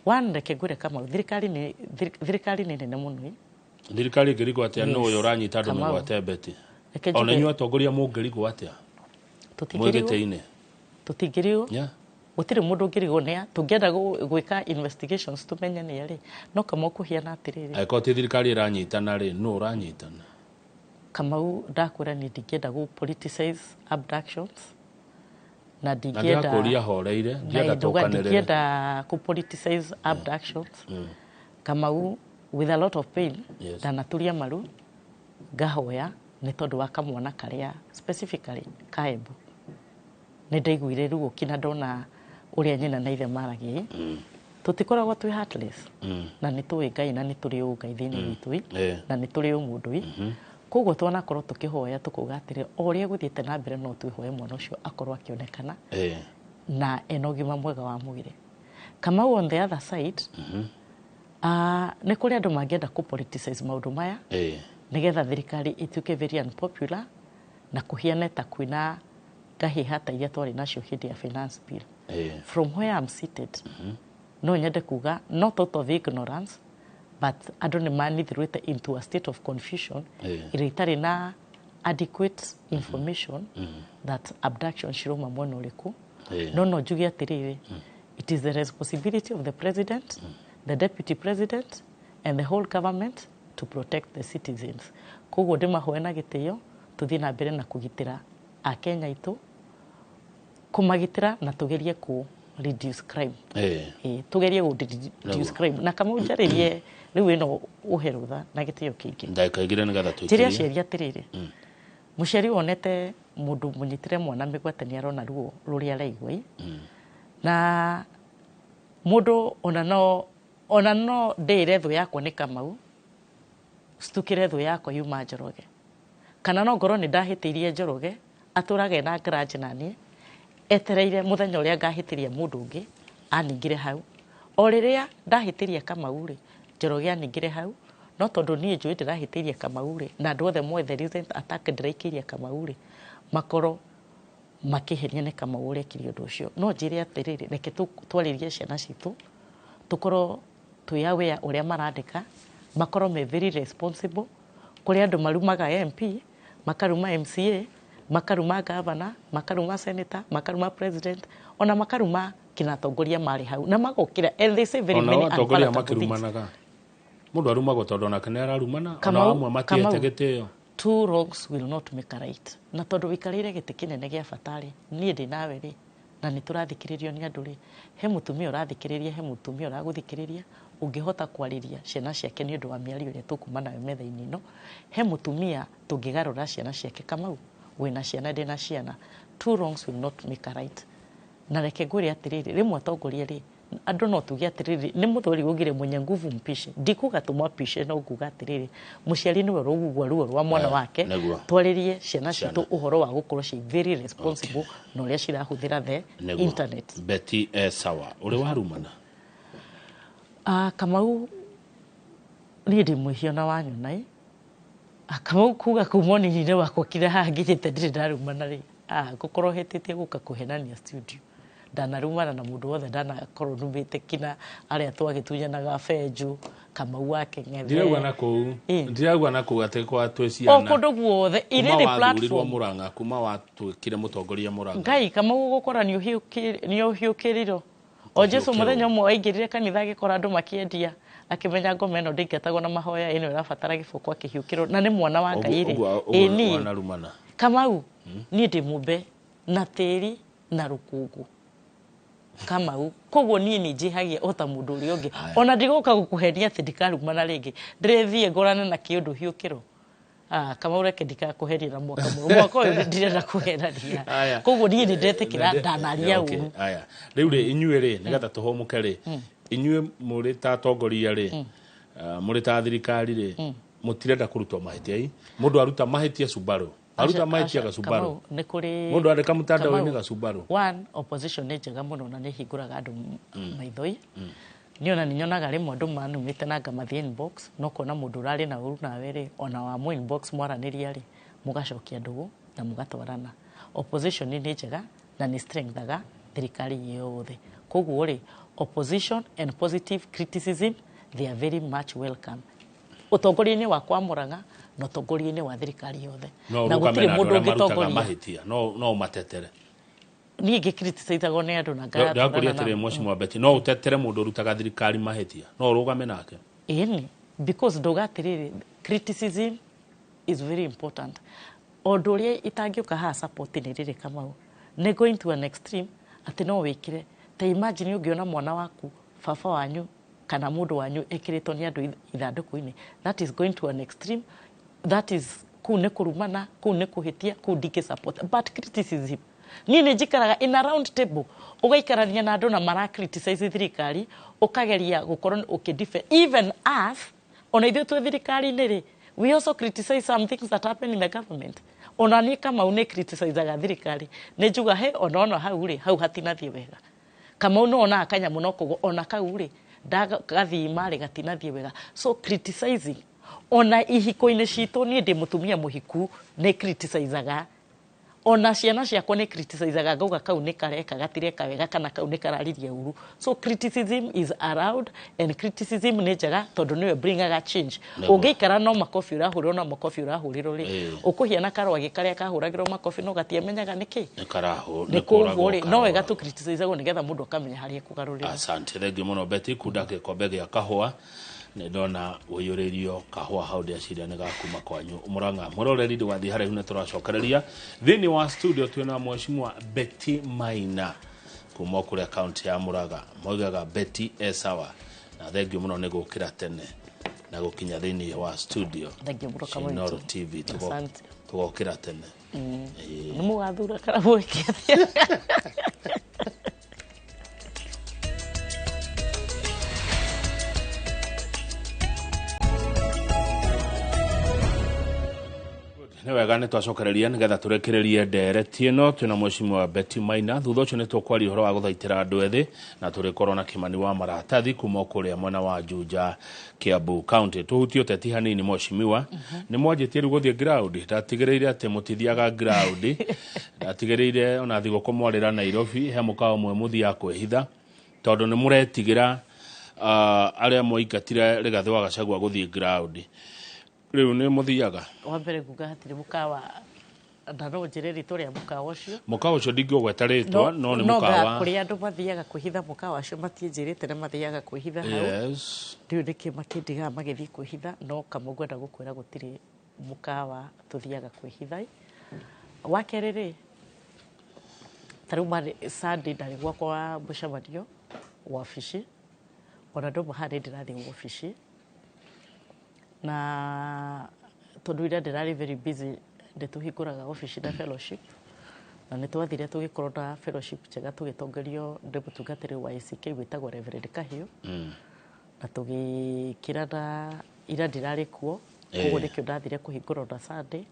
One, reke ngwĩre Kamau, thirikari nĩ nene mũno. Thirikari ĩngĩrigwo atĩa nũ ũyũ ũranyita andũ Kamau. mĩgwate, Betty? Reke Ona njuge inyuĩ atongoria mũngĩrigwo atĩa tũtingĩrigwo. mwĩ gĩtĩ-inĩ? Tũtingĩrigwo. Gũtirĩ mũndũ ũngĩrigwo nĩa tũngĩenda gwĩka investigations tũmenye nĩ arĩ. No Kamau, kũhiana atĩrĩrĩ, Angĩkorwo ti thirikari ĩranyitana rĩ, nũ ũranyitana? Kamau, ndakwĩra niĩ ndingĩenda gũ politicize abductions na ndingĩenda Na ndĩrakũria horeire, ndienda na ndauga tũkanĩrĩre. Ndingĩenda kũ politicize abductions. Kamau, with a lot of pain, ndanaturia maru ngahoya nĩ tondũ wa kamwana karĩa specifically ka Embu. Nĩ ndaiguire ruo kinya ndona ũrĩa nyina na ithe maragia. Tũtikoragwo twĩ heartless, na nĩ tũĩ Ngai na nĩ tũrĩ ũngai thĩinĩ witũ, na nĩ tũrĩ ũmũndũ. Koguo twanakorwo tũkĩhoya tũkauga atĩrĩ, o ũrĩa gũthiĩte na mbere, no twĩhoe mwana ũcio akorwo akĩonekana na ena ũgima mwega wa mwĩrĩ. Kamau, on the other side, nĩ kũrĩ andũ mangĩenda kũ politicize maũndũ maya nĩgetha thirikari ĩtuĩke very unpopular na kũhiane ta kwĩna ngahĩha ta iria twarĩ nacio hĩndĩ ya finance bill. From where I'm seated, no nyende kuga not out of ignorance, but andũ nĩ manithirĩte into a state of confusion ĩrĩa ĩtarĩ na adequate information that abduction cirauma mwena ũrĩkũ. No njuge atĩrĩrĩ, it is the responsibility of the president, the deputy president and the whole government to protect the citizens. Koguo ndĩmahoe na gĩtĩo tũthiĩ na mbere na kũgitĩra akenya aitũ, kũmagitĩra na tũgerie kũ reduce crime. Ĩĩ, tũgerie gũ reduce crime. Na kama njarĩrie Rĩu ĩno ũhe rũtha na gĩtĩo kĩingĩ. Ndagĩka igĩrĩ nĩgetha Njĩre tũikĩrie. Aciari atĩrĩrĩ, mũciari wonete mũndũ mũnyitĩre mwana mĩgwate nĩ arona ruo rũrĩa araigua ĩ. Na mũndũ ona no ndĩre thũ yakwa nĩ Kamau, citukĩre thũ yakwa yuma Njoroge, kana no ngorwo nĩ ndahĩtĩirie Njoroge, atũrage na grudge na niĩ, etereire mũthenya ũrĩa ngahĩtĩria mũndũ ũngĩ aningire hau. O rĩrĩa ndahĩtĩria Kamau rĩ, Njoroge aningire hau, no tondũ niĩ njũĩ ndĩrahĩtĩirie Kamau rĩ, na andũ othe moĩ the recent attack ndĩraikĩirie Kamau rĩ, makorwo makĩhenia nĩ Kamau ũrekire ũndũ ũcio. No njĩre atĩrĩrĩ, reke twarĩrie ciana citũ, tũkorwo twĩ aware ũrĩa marandĩka, makorwo me very responsible. Kũrĩ andũ marumaga MP, makaruma MCA, makaruma governor, makaruma senator, makaruma president, ona makaruma kina atongoria marĩ hau na magokĩra, and they say very Ona many atongoria unpalatable things. makĩrumanaga, mũndũ arumagwo tondũ onake nĩ ararumana ona Kamau- amwe matiete Kamau. gĩtĩo. Two wrongs will not make a right. Na tondũ wĩikarĩire gĩtĩ kĩnene gĩa bata rĩ, niĩ ndĩ nawe rĩ, na nĩ tũrathikĩrĩrio nĩ andũ rĩ, he mũtumia ũrathikĩrĩria, he mũtumia ũragũthikĩrĩria, ũngĩhota kwarĩria ciana ciake nĩ ũndũ wa mĩario ĩrĩa tũkuma nayo metha-inĩ ĩno, he mũtumia tũngĩgarũra ciana ciake. Kamau, wĩna ciana, ndĩna ciana. Two wrongs will not make a right. Na reke ngwĩre atĩrĩrĩ, rĩmwe atongoria rĩ, andũ no tuge atĩrĩrĩ, nĩ mũthuri ugire mwenye nguvu mpishe. Ndikuga tũmwapishe, no nguga atĩrĩrĩ, mũciari nĩwe ũrũgugua ruo rwa mwana wake. Nĩguo. Twarĩrie ciana Ciana. citũ ũhoro wa gũkorwo ci very responsible na ũrĩa cirahũthĩra the Nĩguo. internet. Betty, sawa, ũrĩ warumana? Ah, Kamau, niĩ ndĩ mwĩhia na wanyona ĩ. Ah, Kamau, kuga kuma ũnini-inĩ wakwa kinya haha nginyĩte ndirĩ ndarumana rĩ, ah, ngũkorwo hĩtĩtie gũka kũhenania studio. Ndanarumana na mũndũ wothe ndanakorwo numĩte, kinya arĩa twagĩtunyanaga benjũ, Kamau wa Keng'ethe. Ndirauga na kũu. Ndirauga na kũu atĩ kwa twĩ O ciana. kũndũ guothe Kuma irĩrĩ wathurirwo platform. Mũrang'a, kuma watuĩkire mũtongoria Mũrang'a. Ngai, Kamau, gũkora nĩ ũhiũkĩrirwo o Jesu. Kũhiũkĩrwo. Mũthenya ũmwe aingĩrire kanitha agĩkora andũ makĩendia, akĩmenya ngoma ĩno ndĩingatagwo na mahoya, ĩno ĩrabatara gĩboko, akĩhiũkĩrwo na nĩ mwana wa Ngai rĩ. Ũguo Ĩ niĩ wanarumana? Kamau, niĩ ndĩ mũmbe na tĩri na rũkũngũ, Kamau, koguo niĩ nĩ njĩhagia o ta mũndũ ũrĩa ũngĩ. Ona ndigũka gũkũhenia atĩ ndikarumana rĩngĩ, ndĩrĩthiĩ ngorane na kĩũndũ hiũkĩrwo. Ah, Kamau, reke ndikakũheria na mwaka mwerũ, mwaka ũyũ ndirenda kũherania. Aya. Koguo niĩ nĩ ndetĩkĩra ndanaria Okay, ũru. Aya, rĩu rĩ, inyuĩ rĩ, nĩgetha tũhũmũke rĩ, inyuĩ mũrĩ ta atongoria rĩ, mũrĩ ta thirikari rĩ, mũtirenda kũrutwo mahĩtia i mũndũ aruta mahĩtia Subaru, aruta mahĩtia gacumbaru. Kamau, nĩ kũrĩ Mũndũ andĩka mũtandao-inĩ Kamau, gacumbaru. One, opposition nĩ njega mũno na nĩ ĩhingũraga andũ maitho-i. Niĩ ona nĩ nyonaga rĩmwe andũ manumĩte na ngamathiĩ inbox, no kona mũndũ ũrarĩ na ũru nawe rĩ, ona wamũ inbox mwaranĩria rĩ, mũgacokia ndũgũ na mũgatwarana. Opposition nĩ njega na nĩ strengthaga thirikari yothe. Koguo rĩ, opposition and positive criticism, they are very much welcome ũtongoria-inĩ wakwa Murang'a na ũtongoria-inĩ wa thirikari yothe. No Na ũrũgame gũtirĩ na andũ mũndũ arĩa marutaga ũngĩtongoria. mahĩtia, no ũmatetere? Niĩ ngĩcriticizagwo nĩ andũ na Ndakũria ngatwarana atĩrĩ, nao. Mheshimiwa Betty, no ũtetere mũndũ ũrutaga thirikari mahĩtia? No ũrũgame nake? Ĩni, because ndauga atĩrĩrĩ, criticism is very important. Ũndũ ũrĩa itangĩũka haha support nĩ rĩrĩ, Kamau, nĩ going to an extreme atĩ no wĩkĩre ta, imagine ũngĩona mwana waku, baba wanyu kana mũndũ wanyu ĩkĩrĩtwo nĩ andũ ithandũkũ-inĩ, that is going to an extreme. That is, kũu nĩ kũrumana, kũu nĩ kũhĩtia, kũu ndingĩ support. But criticism, niĩ nĩ njikaraga in a round table, ũgaikarania na andũ na mara criticize thirikari, ũkageria gũkorwo ũkĩ even us, ona ithuĩ twĩ thirikari-inĩ rĩ, we also criticize some things that happen in the government. Ona niĩ Kamau nĩ criticizaga thirikari, nĩ njuga he ona hau rĩ, hau hatinathiĩ wega. Kamau no onaga kanyamũ no koguo ona kau rĩ, ndagathima rĩ, gatinathiĩ wega. So criticizing, ona ihiko-inĩ citũ, niĩ ndĩ mũtumia mũhiku, nĩ criticizaga. Ona ciana ciakwa nĩ criticizaga, ngauga kau nĩ kareka, gatireka wega, kana kau nĩ kararirie ũru. So criticism is allowed and criticism nĩ njega tondũ nĩyo bringaga change. Ũngĩikara no makobi ũrahũrĩrwo, no makobi ũrahũrĩrwo rĩ, ũkũhiana karwagĩ karĩa kahũragĩrwo makobi no gatiamenyaga nĩkĩ. Nĩ karaho. Nĩ koguo rĩ, no wega tũ criticizagwo nĩgetha mũndũ akamenya harĩa ekũgarũrĩra. Asante, thengiũ mũno Betty. Kunda gĩkombe gĩa kahũa, nĩ ndona ũiyũrĩrio kahũa hau, ndĩaciria nĩ gakuma kwanyu Mũrang'a. Mũroreri, ndũgathiĩ haraihu, nĩ tũracokereria. Thĩinĩ wa studio twĩna Mheshimiwa Betty Maina kuma kũrĩa kaunti ya Mũrang'a. Moigaga Betty e sawa, na thengiũ mũno nĩ gũkĩra tene. Na gũkinya thĩinĩ wa studio Thengiũ mũno cia Inooro Kamau. TV. Asante. Tũgokĩra tene. Nĩ mũgathura kana mwĩke atĩa? Nĩ wega, nĩ twacokereria nĩgetha tũrekererie ndereti ĩno. Twĩna Mheshimiwa Betty Maina. Thutha ũcio nĩ tũkwaria ũhoro wa gũthaitĩra andũ ethĩ, na tũrĩkorwo na Kĩmani wa Maratathi kuma kũrĩa mwena wa Juja, Kiambu County. Tũhutie ũteti hanini. Mheshimiwa, nĩ mwanjĩtie rĩu gũthiĩ ground. Ndatigĩrĩire atĩ mũtithiaga ground. Ndatigĩrĩire ona thigũkũ mwarĩra Nairobi he mũkawa ũmwe mũthiaga kwĩhitha, tondũ nĩ mũretigĩra arĩa mwaingatire Rigathĩ wa Gachagua gũthiĩ ground. Rĩu nĩ mũthiaga? Wa mbere nguga hatirĩ mũkawa, na no njĩre rĩtwa rĩa mũkawa ũcio. Mũkawa ũcio ndingĩũgweta rĩtwa, no nĩ no mũkawa. Kũrĩa andũ mathiaga kwĩhitha, mũkawa ũcio matiĩnjĩrĩte nĩ mathiaga kwĩhitha hau. Ndiũĩ nĩkĩ makĩndigaga magĩthiĩ kwĩhitha, no kamwe ngwenda gũkwĩra, gũtirĩ mũkawa tũthiaga kwĩhitha. Wa kerĩ rĩ, ta rĩu marĩ Sunday ndarĩ gwakwa wa mũcemanio wabici, ona ndauма haha nĩ ndĩrathiĩ wabici, na tondũ ira ndĩrarĩ very busy. Nĩ tũhingũraga wabici na fellowship, na nĩ twathire tũgĩkorwo na fellowship njega, tũgĩtongorio nĩ mũtungatĩri wa ACK wĩtagwo Reverend Kahiũ, na tũgĩkĩrana. Ira ndirarĩ kuo, koguo nĩkĩo ndathire kũhingũra ona Sunday,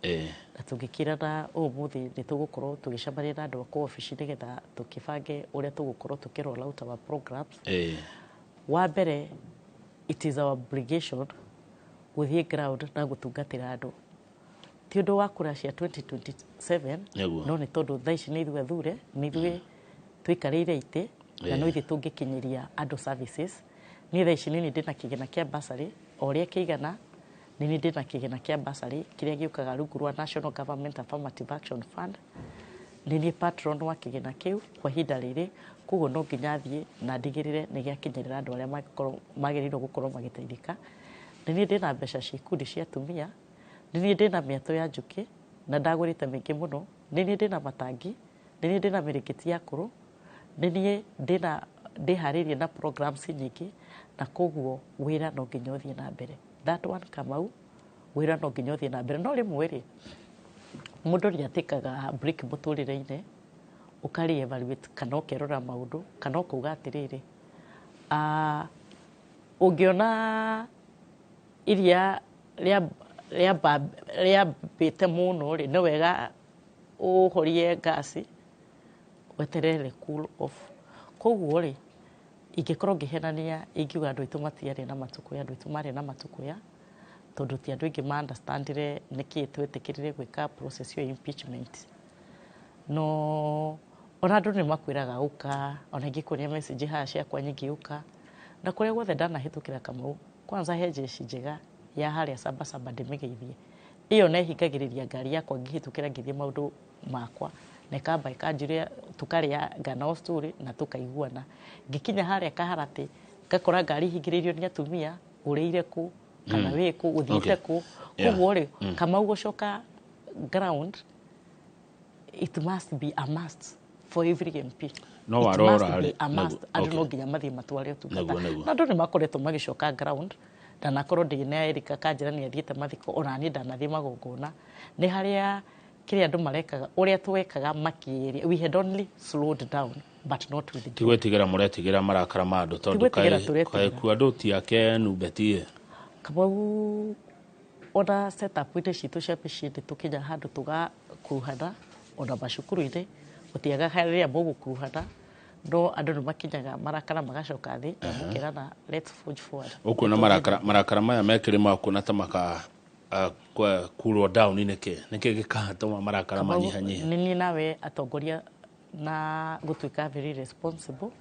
na tũgĩkĩrana ũmũthĩ nĩ tũgũkorwo tũgĩcemania na andũ a kũu wabici nĩgetha tũkĩbange ũrĩa tũgũkorwo tũkĩ roll out our programs. Wa mbere, it is our obligation gũthiĩ ground na gũtungatĩra andũ, ti ũndũ wa kura cia 2027, no nĩ tondũ thaa ici nĩ ithuĩ athure, nĩ ithuĩ tũikarĩire itĩ, na no ithuĩ tũngĩkinyĩria andũ services. Niĩ thaa ici nĩ ndĩna kĩgĩna kĩa bursary o ũrĩa kĩigana. Nĩ niĩ ndĩna kĩgĩna kĩa bursary kĩrĩa gĩũkaga rungu rwa National Government Affirmative Action Fund. Nĩ niĩ patron wa kĩgĩna kĩu kwa ihinda rĩrĩ, koguo no nginya thiĩ na ndigĩrĩre nĩ gĩakinyĩrĩra andũ arĩa magĩrĩirwo gũkorwo magĩteithĩka. Nĩ niĩ ndĩna mbeca cia ikundi cia atumia, nĩ niĩ ndĩna mĩatũ ya njũkĩ na ndagũrĩte mĩingĩ mũno, nĩ niĩ ndĩna matangi, nĩ niĩ ndĩna mĩrĩngĩti ya akũrũ, nĩ niĩ ndĩna ndĩharĩirie na programs nyingĩ, na koguo wĩra no nginya ũthiĩ na mbere. That one, Kamau, wĩra no nginya ũthiĩ na mbere. No rĩmwe rĩ, mũndũ nĩ atĩkaga break mũtũrĩre-inĩ, ũkarĩ evaluate kana ũkerora maũndũ, kana ũkauga atĩrĩrĩ, ũngĩona iria rĩambĩte mũno rĩ, nĩ wega ũhorie ngasi weterere cool off. Koguo rĩ, ingĩkorwo ngĩhenania ingiuga andũ aitũ matiarĩ na matukũya. Andũ aitũ marĩ na matukũya, tondũ ti andũ aingĩ ma understandire nĩkĩ twetĩkĩrire gwĩka process ĩyo ya impeachment. No ona andũ nĩ makwĩraga ũka, ona ingĩkuonia message haha ciakwa nyingĩ, ũka na kũrĩa guothe ndanahĩtũkĩra. Kamau, kwanza he jeshi njega ya harĩa Sabasaba, ndĩmĩgeithie ĩyo, na ĩhingagĩrĩria ngari yakwa ngĩhĩtũkĩra ngĩthiĩ maũndũ makwa, na ĩkamba ĩkanjũria, tũkarĩa ngano story na tũkaiguana. Ngĩkinya harĩa Kaharatĩ ngakora ngari ihingĩrĩirio nĩ atumia, ũrĩire kũ kana wĩ kũ, ũthiĩte kũ? Koguo rĩ, Kamau, gũcoka ground, it must be a must for every MP. No It warora must be rĩ, a must. Andũ no nginya mathiĩ matware ũtungata. Na andũ nĩ makoretwo magĩcoka ground. Ndanakorwo ndĩ Erika kanjĩra nĩ athiĩte mathiko, ona niĩ ndanathiĩ magongona. Nĩ harĩa kĩrĩa andũ marekaga, ũrĩa twekaga makĩria, we had only slowed down but not with Ti gwĩtigĩra mũretigĩra marakara ma andũ, tondũ Ti gwĩtigĩra tũretigĩra. Kaĩ ku andũ ti akenu, Betty? Kamau, ona setup-inĩ citũ cia mĩciĩ nĩ tũkinya handũ tũgakuruhana, ona macukuru-inĩ gũtiaga harĩa mũgũkuruhana, no andũ nĩ makinyaga marakara magacoka thĩ na mũkerana, "Let's forge forward." Ũkuona marakara maya mekĩrĩma, ũkuona ta maka cool down nĩkĩ? Nĩkĩ gĩkatũma marakara Kamau, manyihanyihe? Nĩ niĩ nawe atongoria na gũtuĩka very responsible,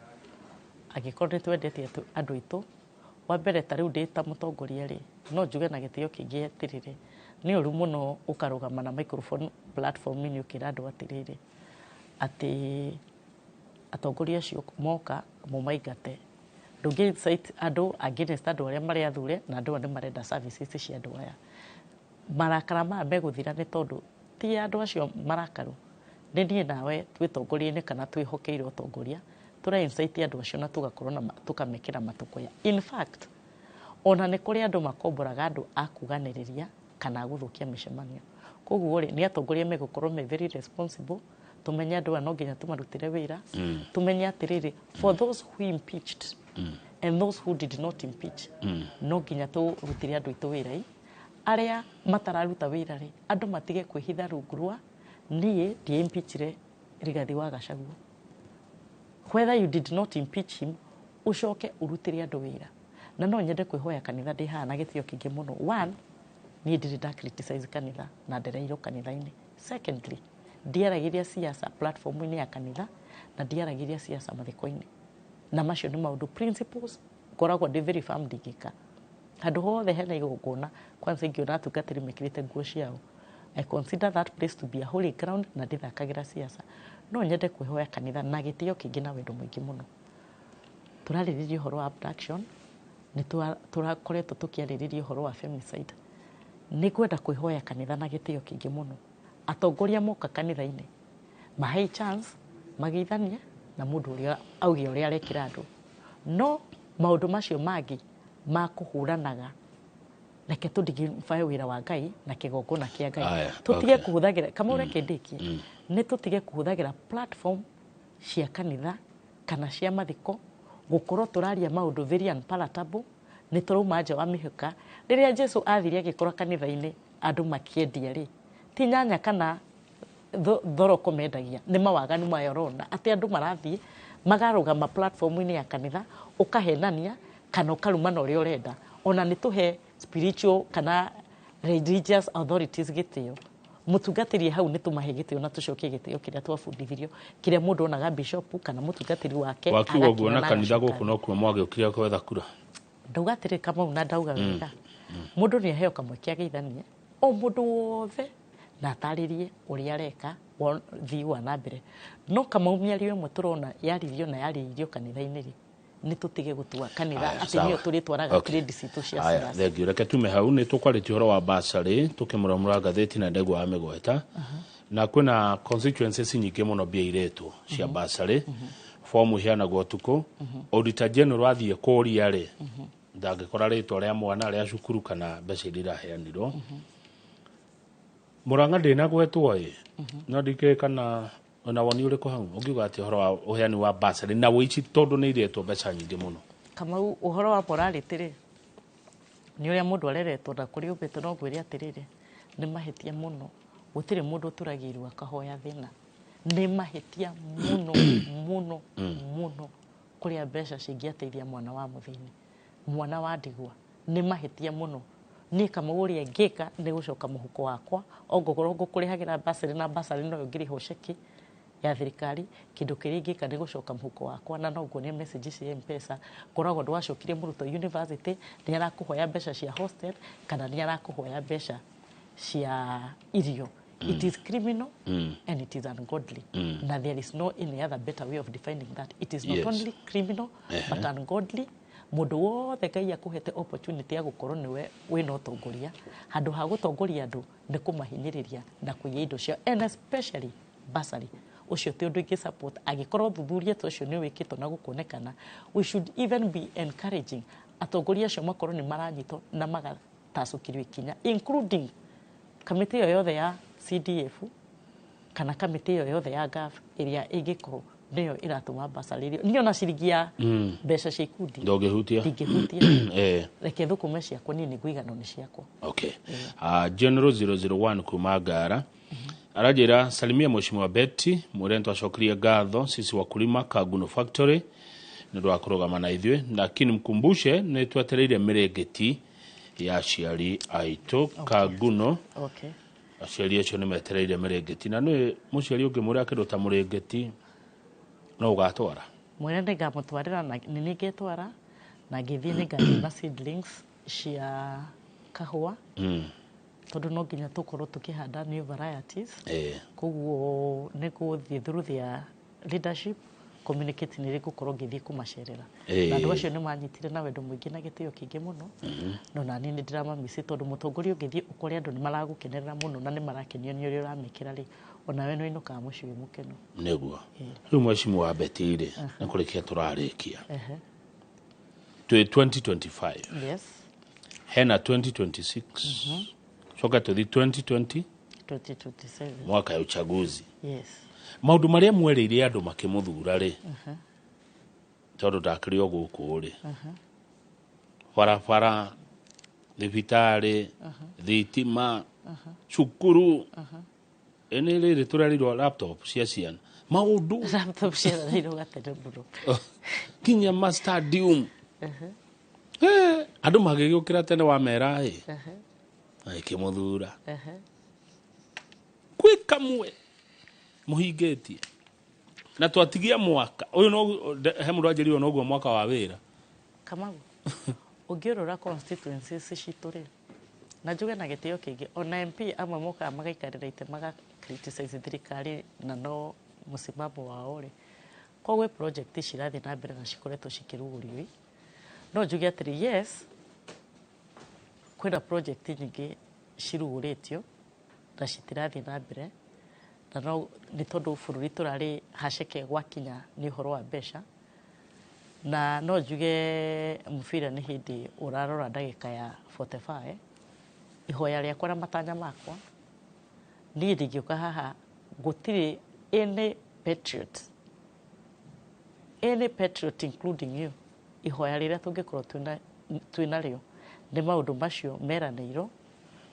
angĩkorwo nĩ twendete andũ aitũ. Wa mbere, ta rĩu ndĩ ta mũtongoria rĩ, no njuge na gĩtĩo kĩingĩ atĩrĩrĩ, nĩ ũru mũno ũkarũgama na microphone platform-inĩ ũkĩra andũ atĩrĩrĩ, atĩ atongoria acio moka mũmaingate. Ndũngĩ incite andũ against andũ arĩa marĩ athure, na andũ aya nĩ marenda services cia andũ aya. Marakara maya megũthira nĩ tondũ ti andũ acio marakaru, nĩ niĩ nawe twĩtongoria-inĩ kana twĩhokeire ũtongoria, tũra incite andũ acio na tũgakorwo na tũkamekĩra matũkũya. In fact, Ona nĩ kũrĩ andũ makomboraga andũ a kuganĩrĩria kana a gũthũkia mĩcemanio. Koguo rĩ, nĩ atongoria megũkorwo me very responsible. Tumenye andũ aya no nginya tũmarutĩre wĩra. Tumenye atĩrĩrĩ, for those who impeached and those who did not impeach, no nginya tũrutĩre andũ aitũ wĩra. I arĩa matararuta wĩra rĩ, andũ matige kwĩhitha rungu rwa niĩ ndiaimpeachire Rigathi wa Gachagua. Whether you did not impeach him, ucoke urutĩre andũ wĩra. Na no nyende kwĩhoya kanitha ndĩ haha na gĩtĩo kĩingĩ mũno. One, niĩ ndirĩ nda criticize kanitha na ndereirwo kanitha-inĩ. Secondly, ndiaragĩria siasa platform-inĩ ya kanitha na ndiaragĩria siasa mathiko-inĩ, na macio nĩ maũndũ principles ngoragwo ndĩ very firm ndingĩka. Handũ hothe hena igongona, kwanza ingĩona atungatĩri mekĩrĩte nguo ciao, I consider that place to be a holy ground na ndithakagĩra siasa. No nyende kwĩhoya kanitha na gĩtĩo kĩingĩ na wendo mũingĩ mũno. Tũrarĩrĩria ũhoro wa abduction, nĩ tũrakoretwo tũkĩarĩrĩria ũhoro wa femicide. Nĩ ngwenda kwĩhoya kanitha na gĩtĩo kĩingĩ mũno, atongoria moka kanitha-inĩ, mahe chance mageithanie na mũndũ ũrĩa auge ũrĩa arekĩra andũ. No maũndũ macio mangĩ ma kũhũranaga, reke tũdignify wĩra wa Ngai na kĩgongona kĩa Ngai. Aya, tũtige okay. kũhũthagĩra kama ũrĩa kĩndĩkie, nĩ tũtige kũhũthagĩra platform cia kanitha kana cia mathiko gũkorwo tũraria maũndũ very unpalatable. Nĩ tũrauma nja wa mĩhaka. Rĩrĩa Jesu athire agĩkora kanitha-inĩ andũ makĩendia rĩ, ti nyanya kana thoroko mendagia, nĩ mawaganu maya ũrona atĩ andũ marathiĩ magarũgama platform-inĩ ya kanitha, ũkahenania kana ũkarumana ũrĩa ũrenda. Ona nĩ tũhe spiritual kana religious authorities gĩtĩo. Mũtungatĩri hau nĩ tũmahe gĩtĩo na tũcokie gĩtĩo kĩrĩa twabundithirio, kĩrĩa mũndũ onaga bishop kana mũtungatĩri wake Wakiuga ũguo agakira na na kanitha agacoka. Gũkũ nokuo mwagĩũkire gwetha kura. Ndauga atĩrĩ, Kamau, na ndauga wega, mũndũ nĩ aheo kamweke ageithanie o mũndũ wothe na atarĩrie ũrĩa areka thii wa na mbere. No Kamau, mĩario ĩmwe tũrona yaririo na yarĩirio kanitha-inĩ rĩ, nĩ tũtige gũtua kanitha Aya, atĩ sawa. nĩyo tũrĩtwaraga trade citũ cia Aya, siasa. Thengiũ. Reke tume hau. Nĩ tũkwarĩtie ũhoro wa basarĩ, tũkĩmũramũra ngathĩti na ndegwa ya mĩgweta, na kwĩna constituencies nyingĩ mũno mbia iretwo cia basarĩ, fomu iheanagwo ũtukũ. Auditor General athiĩ kũria rĩ, ndangĩkora rĩtwa rĩa mwana rĩa cukuru kana mbeca iria iraheanirwo. Mũrang'a ndĩnagwetwo ĩ, no ndikĩũĩ kana ona woni ũrĩkũ hau ũngiuga atĩ ũhoro wa ũheani wa basarĩ na wĩici, tondũ nĩ iretwo mbeca nyingĩ mũno. Kamau, ũhoro wa morality rĩ, nĩ ũrĩa mũndũ areretwo na kũrĩa ũmbĩtwo. No ngwĩre atĩrĩrĩ, nĩ mahĩtia mũno. Gũtirĩ mũndũ ũturagĩirwo akahoya thĩna. Nĩ mahĩtia mũno mũno mũno kũrĩa mbeca cingĩateithia mwana wa mũthĩni, mwana wa ndigwa. Nĩ mahĩtia mũno. Niĩ Kamau, ũrĩa ngĩka nĩ gũcoka mũhuko wakwa, ongorwo ngũkũrĩhagĩra basarĩ na basarĩ noyo ngĩrĩhwo ceki ya thirikari, kĩndũ kĩrĩa ingĩka nĩ gũcoka mũhuko wakwa. Na no nguonie message cia M-Pesa ngoragwo ndwacokirie mũrutwo university nĩ arakũhoya mbeca cia hostel kana nĩ arakũhoya mbeca cia irio. It is criminal and it is ungodly, na there is no any other better way of defining that. It is not only criminal but ungodly. Mũndũ wothe Ngai akũhete opportunity ya gũkorwo nĩwe wĩna ũtongoria, handũ ha gũtongoria andũ nĩ kũmahinyĩrĩria na kũiya indo ciao, and especially bursary. Ũcio ti ũndũ ingĩ support. Angĩkorwo thuthuria ta ũcio nĩ wĩkĩtwo na gũkonekana, we should even be encouraging atongoria acio makorwo nĩ maranyitwo na magatacũkĩrio ikinya, including kamĩtĩ ĩyo yothe ya CDF kana kamĩtĩ ĩyo yothe ya GAF ĩrĩa ĩngĩkorwo nĩyo ĩratũma bursary ĩrĩa niĩ ona ciringi ya mbeca cia ikundi Ndũngĩhutia. Ndingĩhutia. Reke thũkũme ciakwa, niĩ nĩ ngũiganwo nĩ ciakwa. Okay. General 001 kuma Ngara aranjĩra, "Salimia Mheshimiwa Betty, mwĩre nĩtwacokeria ngatho sisi wakulima Kaguno Factory nĩ ũndũ wa kũrũgama na ithuĩ, lakini mkumbushe nĩ twetereire mĩrĩngĩti ya aciari aitũ Kaguno." Aciari acio nĩ metereire mĩrĩngĩti, na nĩ mũciari ũngĩmwĩra kĩndũ ta mũrĩngĩti no ũgatwara. Mwene nĩ ngamũtwarĩra na nĩ niĩ ngetwara na ngĩthiĩ nĩ ngathiĩ na seedlings cia kahũa, tondũ no nginya tũkorwo tũkĩhanda new varieties. Koguo nĩ gũthiĩ through their leadership communicate nĩ ngũkorwo ngĩthiĩ kũmacerera. Na andũ acio nĩ manyitire na wendo mũingĩ na gĩtĩo kĩingĩ mũno. No nani nĩ ndĩramamici, tondũ mũtongoria ũngĩthiĩ ũkore andũ nĩ maragũkenerera mũno na nĩ marakenio nĩ ũrĩa ũramekĩra rĩ, onawe nĩ ũinũkaga mũciĩ wĩ mũkenu. Nĩguo. Rĩu Mheshimiwa Betty rĩ, nĩ kũrĩkia tũrarĩkia, twĩ 2025. Yes. Hena 2026, coka tũthi 2020, 2027. Mwaka ya uchaguzi. Yes. Maũndũ marĩa mwerĩire andũ makĩmũthura rĩ, tondũ ndakĩrĩ o gũkũ rĩ, barabara, thibitarĩ, thitima, cukuru, ĩnĩ rĩrĩ tũrerirwo laptop cia ciana, maũndũ Laptop ciaranĩirwo gatene mũno. Nginya ma stadium. Andũ magĩgĩũkĩra tene wamera ĩ magĩkĩmũthura. Kwĩ kamwe mũhingĩtie na twatigia mwaka ũyũ no he mũndũ anjĩrirwo noguo mwaka wa wĩra. Kamau, ũngĩrora constituencies citũ rĩ, na njuge na gĩtĩo kĩingĩ, ona MP amwe mokaga magaikarĩra itĩ maga criticize thirikari na no mũsimamo wao rĩ, koguo project cirathiĩ na mbere na cikoretwo cikĩrugũrio. No njuge atĩrĩ, yes, kwĩna project nyingĩ cirugũrĩtio na citirathiĩ na mbere, na no nĩ tondũ bũrũri tũrarĩ haceke gwakinya nĩ ũhoro wa mbeca. Na no njuge mũbira nĩ hĩndĩ ũrarora ndagĩka ya 45. Ihoya rĩakwa na matanya makwa, niĩ ndingĩũka haha gũtirĩ any patriot, any patriot including you, ihoya rĩrĩa tũngĩkorwo twĩnarĩo nĩ maũndũ macio meranĩirwo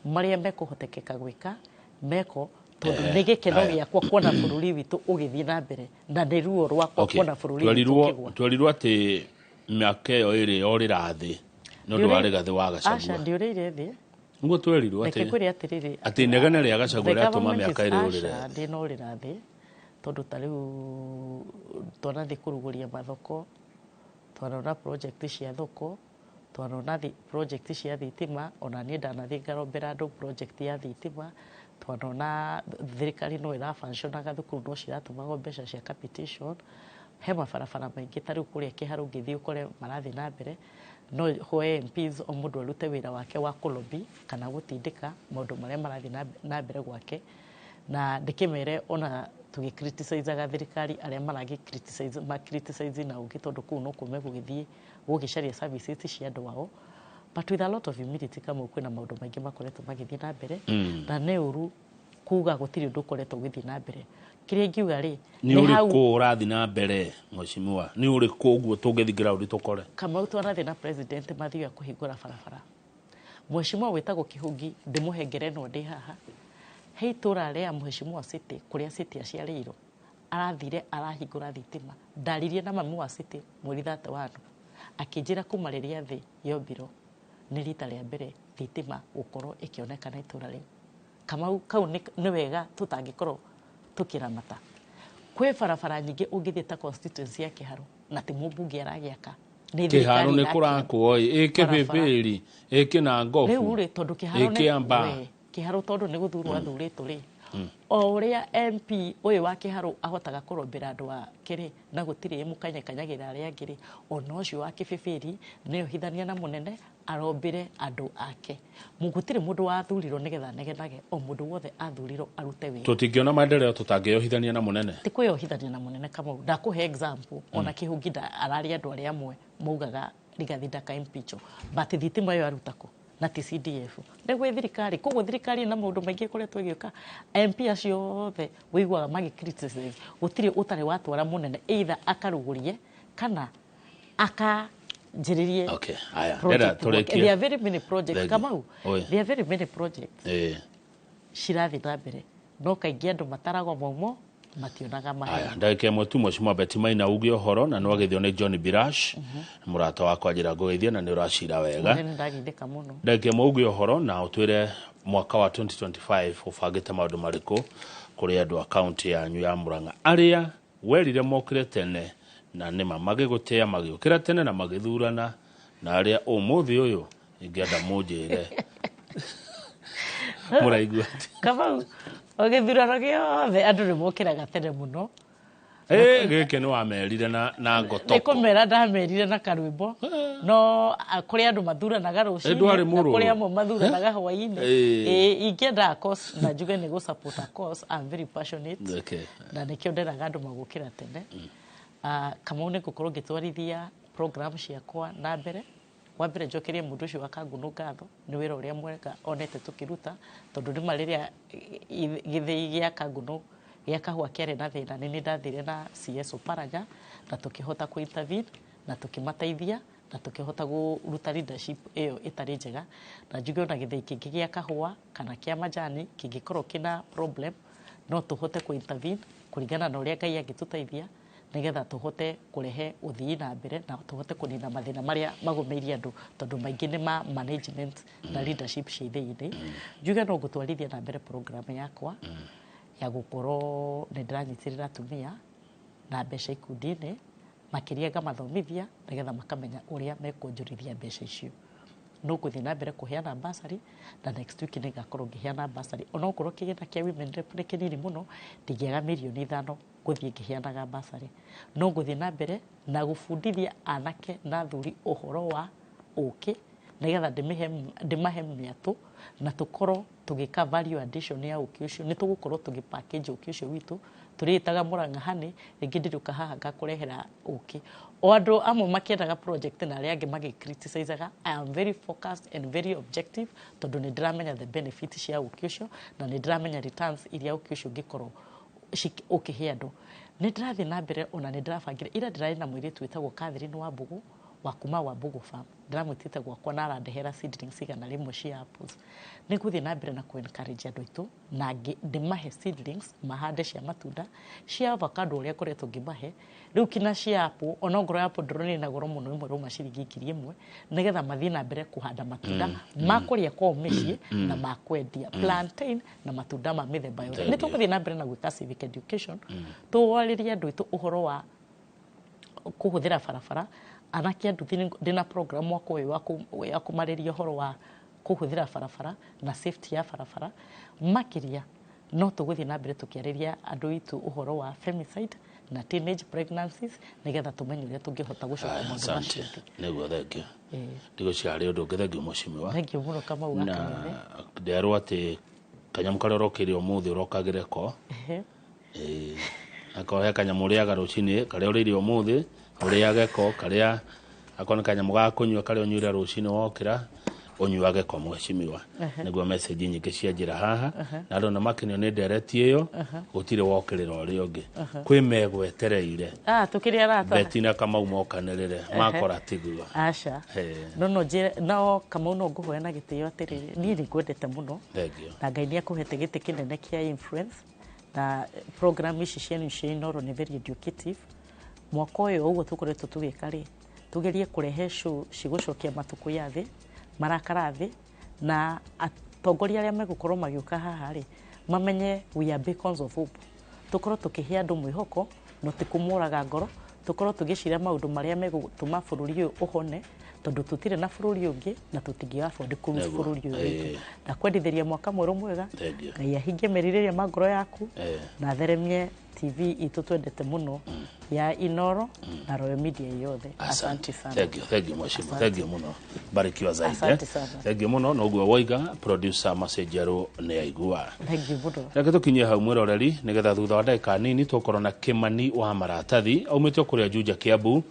marĩa mekũhotekeka gwĩka meko, tondũ nĩ gĩkeno gĩakwa kuona bũrũri witũ ũgĩthiĩ na mbere, na nĩ ruo rwakwa kuona bũrũri witũ ũkĩgwa. Twerirwo atĩ mĩaka ĩyo ĩrĩ yorĩra thĩ nĩ ũndũ wa Rigathĩ wa Aca. Gachagua. Ndiũrĩire thĩ. Nĩguo twerirwo. Reke atĩ kwĩre atĩrĩrĩ, atĩ inegene rĩa Gachagua the rĩatũma government mĩaka is- ĩrĩ yũrĩre aca, thĩ. Ndĩnorĩra thĩ, tondũ ta rĩu twanathiĩ kũrugũria mathoko, twanona project cia thoko, twanona project cia thitima. Ona niĩ ndanathiĩ ngarombera andũ project ya thitima. Twanona thirikari no ĩrafunctionaga, thukuru no ciratũmagwo mbeca cia capitation, he mabarabara maingĩ ta rĩu kũrĩa Kĩharũ ũngĩthiĩ ũkore marathiĩ na mbere. No hoe MPs o mũndũ arute wĩra wake wa kũlobby kana gũtindĩka maũndũ marĩa marathiĩ na mbere gwake, na ndĩkĩmere ona tũgĩ-criticizaga thirikari, arĩa maragĩ criticize ma criticize na ũngĩ, tondũ kũu no kuo megũgĩthiĩ gũgĩcaria services cia andũ ao, but with a lot of humility, Kamau, kwĩna maũndũ maingĩ makoretwo magĩthiĩ na mbere, na nĩ ũru kuga gũtirĩ ũndũ ũkoretwo ũgĩthiĩ na mbere. Kĩrĩa ingiuga rĩ, Nĩ ũrĩkũ ũrathiĩ na mbere, mheshimiwa? Nĩ ũrĩkũ ũguo tũngĩthiĩ ground tũkore? Kamau, twanathiĩ na president mathiĩ kũhingũra barabara. Mheshimiwa wĩtagwo Kĩhũngi, ndĩmũhe ngerenwa ndĩ haha, he itũra rĩa mheshimiwa City kũrĩa City aciarĩirwo, arathire arahingũra thitima. Ndaririe na mami wa City mweri 31, akĩnjĩra kuma rĩrĩa thĩ yombirwo nĩ rita rĩa mbere thitima gũkorwo ĩkĩonekana itũra rĩu. Kamau, kau nĩ wega tũtangĩkorwo tũkĩramata. Kwĩ barabara nyingĩ ũngĩthiĩ ta constituency ya Kĩharũ, na ti mũmbunge aragĩaka, nĩ Kĩharo thirikari nĩ ĩrakĩa. kũrakwo ĩ Kĩbĩbĩri, ĩ Kĩnangobu, Rĩu rĩ, tondũ Kĩharo ĩ Kĩamba. We, Kĩharo tondũ nĩ gũthurwo athurĩtwo rĩ, o ũrĩa MP ũyũ wa Kĩharũ ahotaga kũrombera andũ ake rĩ, na gũtirĩ mũkanyekanyagĩra arĩa angĩ rĩ, ona ũcio wa Kĩbĩbĩri nĩ ohithania na mũnene arombĩre andũ ake. Gũtirĩ mũndũ wathurirwo nĩgetha anegenage, o mũndũ wothe athurirwo arute wĩra. Tũtingĩona maendeleo tũtangĩyohithania na mũnene. Ti kwĩyohithania na mũnene, Kamau. Ndakũhe example, ona Kĩhũngi ararĩ andũ arĩa amwe maugaga Rigathi ndaka impeach, but thitima ĩyo aruta kũ na ti CDF? Nĩ gwĩ thirikari. Koguo thirikari na maũndũ maingĩ ĩkoretwo ĩgĩũka. MP acio othe wĩiguaga magĩ criticize, gũtirĩ ũtarĩ watwara mũnene either akarugũrie kana akanjĩrĩrie Okay, haya, project ndĩrenda work. tũrĩkie. There are very many projects. Thank you. Kamau, Oi. there are very many projects cirathiĩ na mbere, no kaingĩ andũ mataragwo maumo mationaga Aya, mahenya. Ndagĩka ĩmwe tu, mheshimiwa Betty Maina, uge ũhoro na nĩ wagĩthio nĩ John Birash, mũrata wakwa, njĩra ngũgeithie na nĩ ũracira wega. Nĩ ndagithĩka mũno. Ndagĩka ĩmwe uge ũhoro na ũtwĩre mwaka wa 2025 ũbangĩte maũndũ marĩkũ kũrĩ andũ a kaunti yanyu ya Murang'a arĩa werire mokĩre tene na nĩma magĩgũtĩa magĩũkĩra tene na magĩthurana, na arĩa ũmũthĩ ũyũ ingĩenda mũnjĩre mũraigua atĩa. Kamau, o gĩthurano gĩothe andũ nĩ mokĩraga tene mũno. Gĩkĩ nĩ wamerire na Nĩ ngotoko. Kũmera ndamerire na karwĩmbo, no kũrĩ andũ mathuranaga rũcinĩ, Ndwarĩ na mũrũrũ. kũrĩ amwe mathuranaga hwaĩ-inĩ. Ingĩenda a cause na njuge nĩ gũ support a cause, I'm very passionate, na nĩkĩo nderaga andũ magũkĩra tene. Kamau, nĩ ngũkorwo ngĩtwarithia program ciakwa na mbere. Wa mbere njokerie mũndũ ũcio wa Kanguno ngatho nĩ wĩra ũrĩa mwega onete tũkĩruta, tondũ nĩma rĩrĩa gĩthĩi gĩa Kanguno gĩa kahũa kĩarĩ na thĩna, nĩ niĩ ndathire na CS Oparanya na tũkĩhota kũ intervene na tũkĩmateithia na tũkĩhota kũruta leadership ĩyo ĩtarĩ njega. Na njuge ona gĩthĩi kĩngĩ gĩa kahũa kana kĩa majani kĩngĩkorwo kĩna problem, no tũhote kũ intervene kũringana na ũrĩa Ngai angĩtũteithia, nĩgetha tũhote kũrehe ũthii na mbere na tũhote kũnina mathĩna marĩa magũmĩire andũ, tondũ maingĩ nĩ ma management na leadership cia ithĩi-inĩ. Njuge no ngũtwarithia na mbere program yakwa ya gũkorwo nĩ ndĩranyitĩrĩra atumia na mbeca ikundi-inĩ, makĩria ngamathomithia nĩgetha makamenya ũrĩa mekuonjorithia mbeca icio. No ngũthiĩ na mbere kũheana bursary, na next week nĩ ngakorwo ngĩheana bursary, onokorwo kĩgĩna kĩa women rep nĩ kĩnini mũno, ndingĩaga 5 mirioni gũthiĩ ngĩheanaga bursary. No ngũthiĩ na mbere na gũbundithia anake na athuri ũhoro wa ũkĩ, nĩgetha ndĩmahe mĩatũ na tũkorwo tũgĩka value addition ya ũkĩ ũcio. Nĩ tũgũkorwo tũgĩ package ũkĩ ũcio witũ, tũrĩĩtaga Murang'a Honey. Rĩngĩ ndĩrĩũka haha ngakũrehera ũkĩ. O andũ amwe makĩendaga project na arĩa angĩ magĩ criticizaga, I am very focused and very objective, tondũ nĩ ndĩramenya the benefit cia ũkĩ ũcio na nĩ ndĩramenya returns iria ũkĩ ũcio ũngĩkorwo ũkĩhe andũ. Nĩ ndĩrathiĩ na mbere, ona nĩ ndĩrabangire ira ndĩrarĩ na mũirĩtu wĩtagwo Catherine Wambugu wa kuma Wambugu Farm, ndĩramwĩtĩte gwakwa na arandehera seedlings 100 cia apples. Nĩ ngũthiĩ na mbere na kũ encourage andũ aitũ na ndĩmahe seedlings mahande cia matunda, cia avocado ũrĩa ngoretwo ngĩmahe rĩu, kina cia apple, ona ongorwo apple ndĩronire na goro mũno, ĩmwe rauma ciringi 1000, nĩgetha mathiĩ na mbere kũhanda matunda ma kũrĩa kwao mĩciĩ na ma kwendia, plantain na matunda ma mĩthemba yothe. Nĩ tũgũthiĩ na mbere na gwĩka civic education, tũwarĩrie andũ aitũ ũhoro wa kũhũthĩra barabara. Anake a nduthi, ndĩna program mwaka ũyũ wa kũmarĩria ũhoro wa kũhũthĩra barabara na safety ya barabara. Makĩria no tũgũthiĩ na mbere tũkĩarĩria andũ aitũ ũhoro wa femicide na teenage pregnancies, nĩgetha tũmenye ũrĩa tũngĩhota gũcoka maũndũ Asante. macio thĩ. Nĩguo, thengio. Ndigũciria harĩ ũndũ ũngĩ. Thengio, mũcimiwa. Thengio mũno, Kamau wa Na Kameme. nderwo atĩ kanyamũ karĩa ũrokĩire ũmũthĩ ũrokagĩre ko. Ĩĩ. Akorwo he kanyamũ ũrĩaga rũcinĩ, karĩa ũrĩire ũmũthĩ ũrĩage ko, karĩa akorwo nĩ kanyamũ ga kũnyua karĩa ũnyuire rũcinĩ wokĩra, ũnyuage ko, mheshimiwa. Nĩguo message nyingĩ cia njĩra haha na andũ nĩ makenio nĩ ndereti ĩyo. Gũtirĩ wokĩrĩra ũrĩa ũngĩ, kwĩ megwetereire. Ah, tũkĩrĩ arata. Beti na Kamau mokanĩrĩre makora tiguo. Aca. No njĩre no Kamau, no ngũhoya na gĩtĩo atĩrĩrĩ, niĩ nĩ ngwendete mũno Thengio. na Ngai nĩ akũhete gĩtĩ kĩnene kĩa influence, na program ici cianyu cia Inooro nĩ very educative. Mwaka ũyũ ũguo tũkoretwo tũgĩka rĩ, tũgerie kũrehe show cigũcokia matukũ ya thĩ marakara thĩ, na atongoria arĩa megũkorwo magĩũka haha rĩ, mamenye we are beacons of hope. Tũkorwo tũkĩhe andũ mwĩhoko, no ti kũmoraga ngoro. Tũkorwo tũgĩcira maũndũ marĩa megũtũma bũrũri ũyũ ũhone, tondũ tũtirĩ na bũrũri ũngĩ na tũtingĩ afford kũ lose bũrũri ũyũ witũ. Ndakwendithĩria mwaka mwerũ mwega. Thank you. Ngai ahingie merirĩria ma ngoro yaku na atheremie TV itũ twendete mũno ya Inooro na Royal Media yothe. Asante sana. Thank you, thank you, mheshimiwa. Thank you muno. Barikiwa zaidi. Asante sana. Thank you muno. Noguo woiga producer Macenjerũ nĩ aigua. Thank you mũno. Reke tũkinyie hau, mwĩroreri, nĩgetha thutha wa ndagĩka nini tũkorwo na Kĩmani wa maratathi aumĩte o kũrĩa Juja, Kiambu,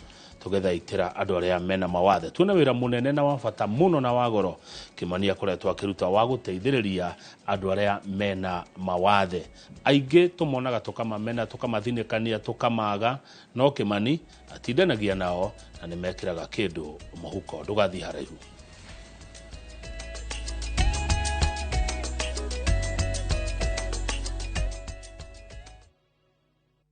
tũgethaitĩra andũ arĩa mena mawathe. Tuone wĩra mũnene na wa bata mũno na wa goro Kĩmani akoretwo akĩruta wa gũteithĩrĩria andũ arĩa mena mawathe. Aingĩ tũmonaga tũkamamena, tũkamathinĩkania, tũkamaga, no Kĩmani atindanagia nao na nĩ mekĩraga kĩndũ mũhuko. Ndũgathiĩ haraihu.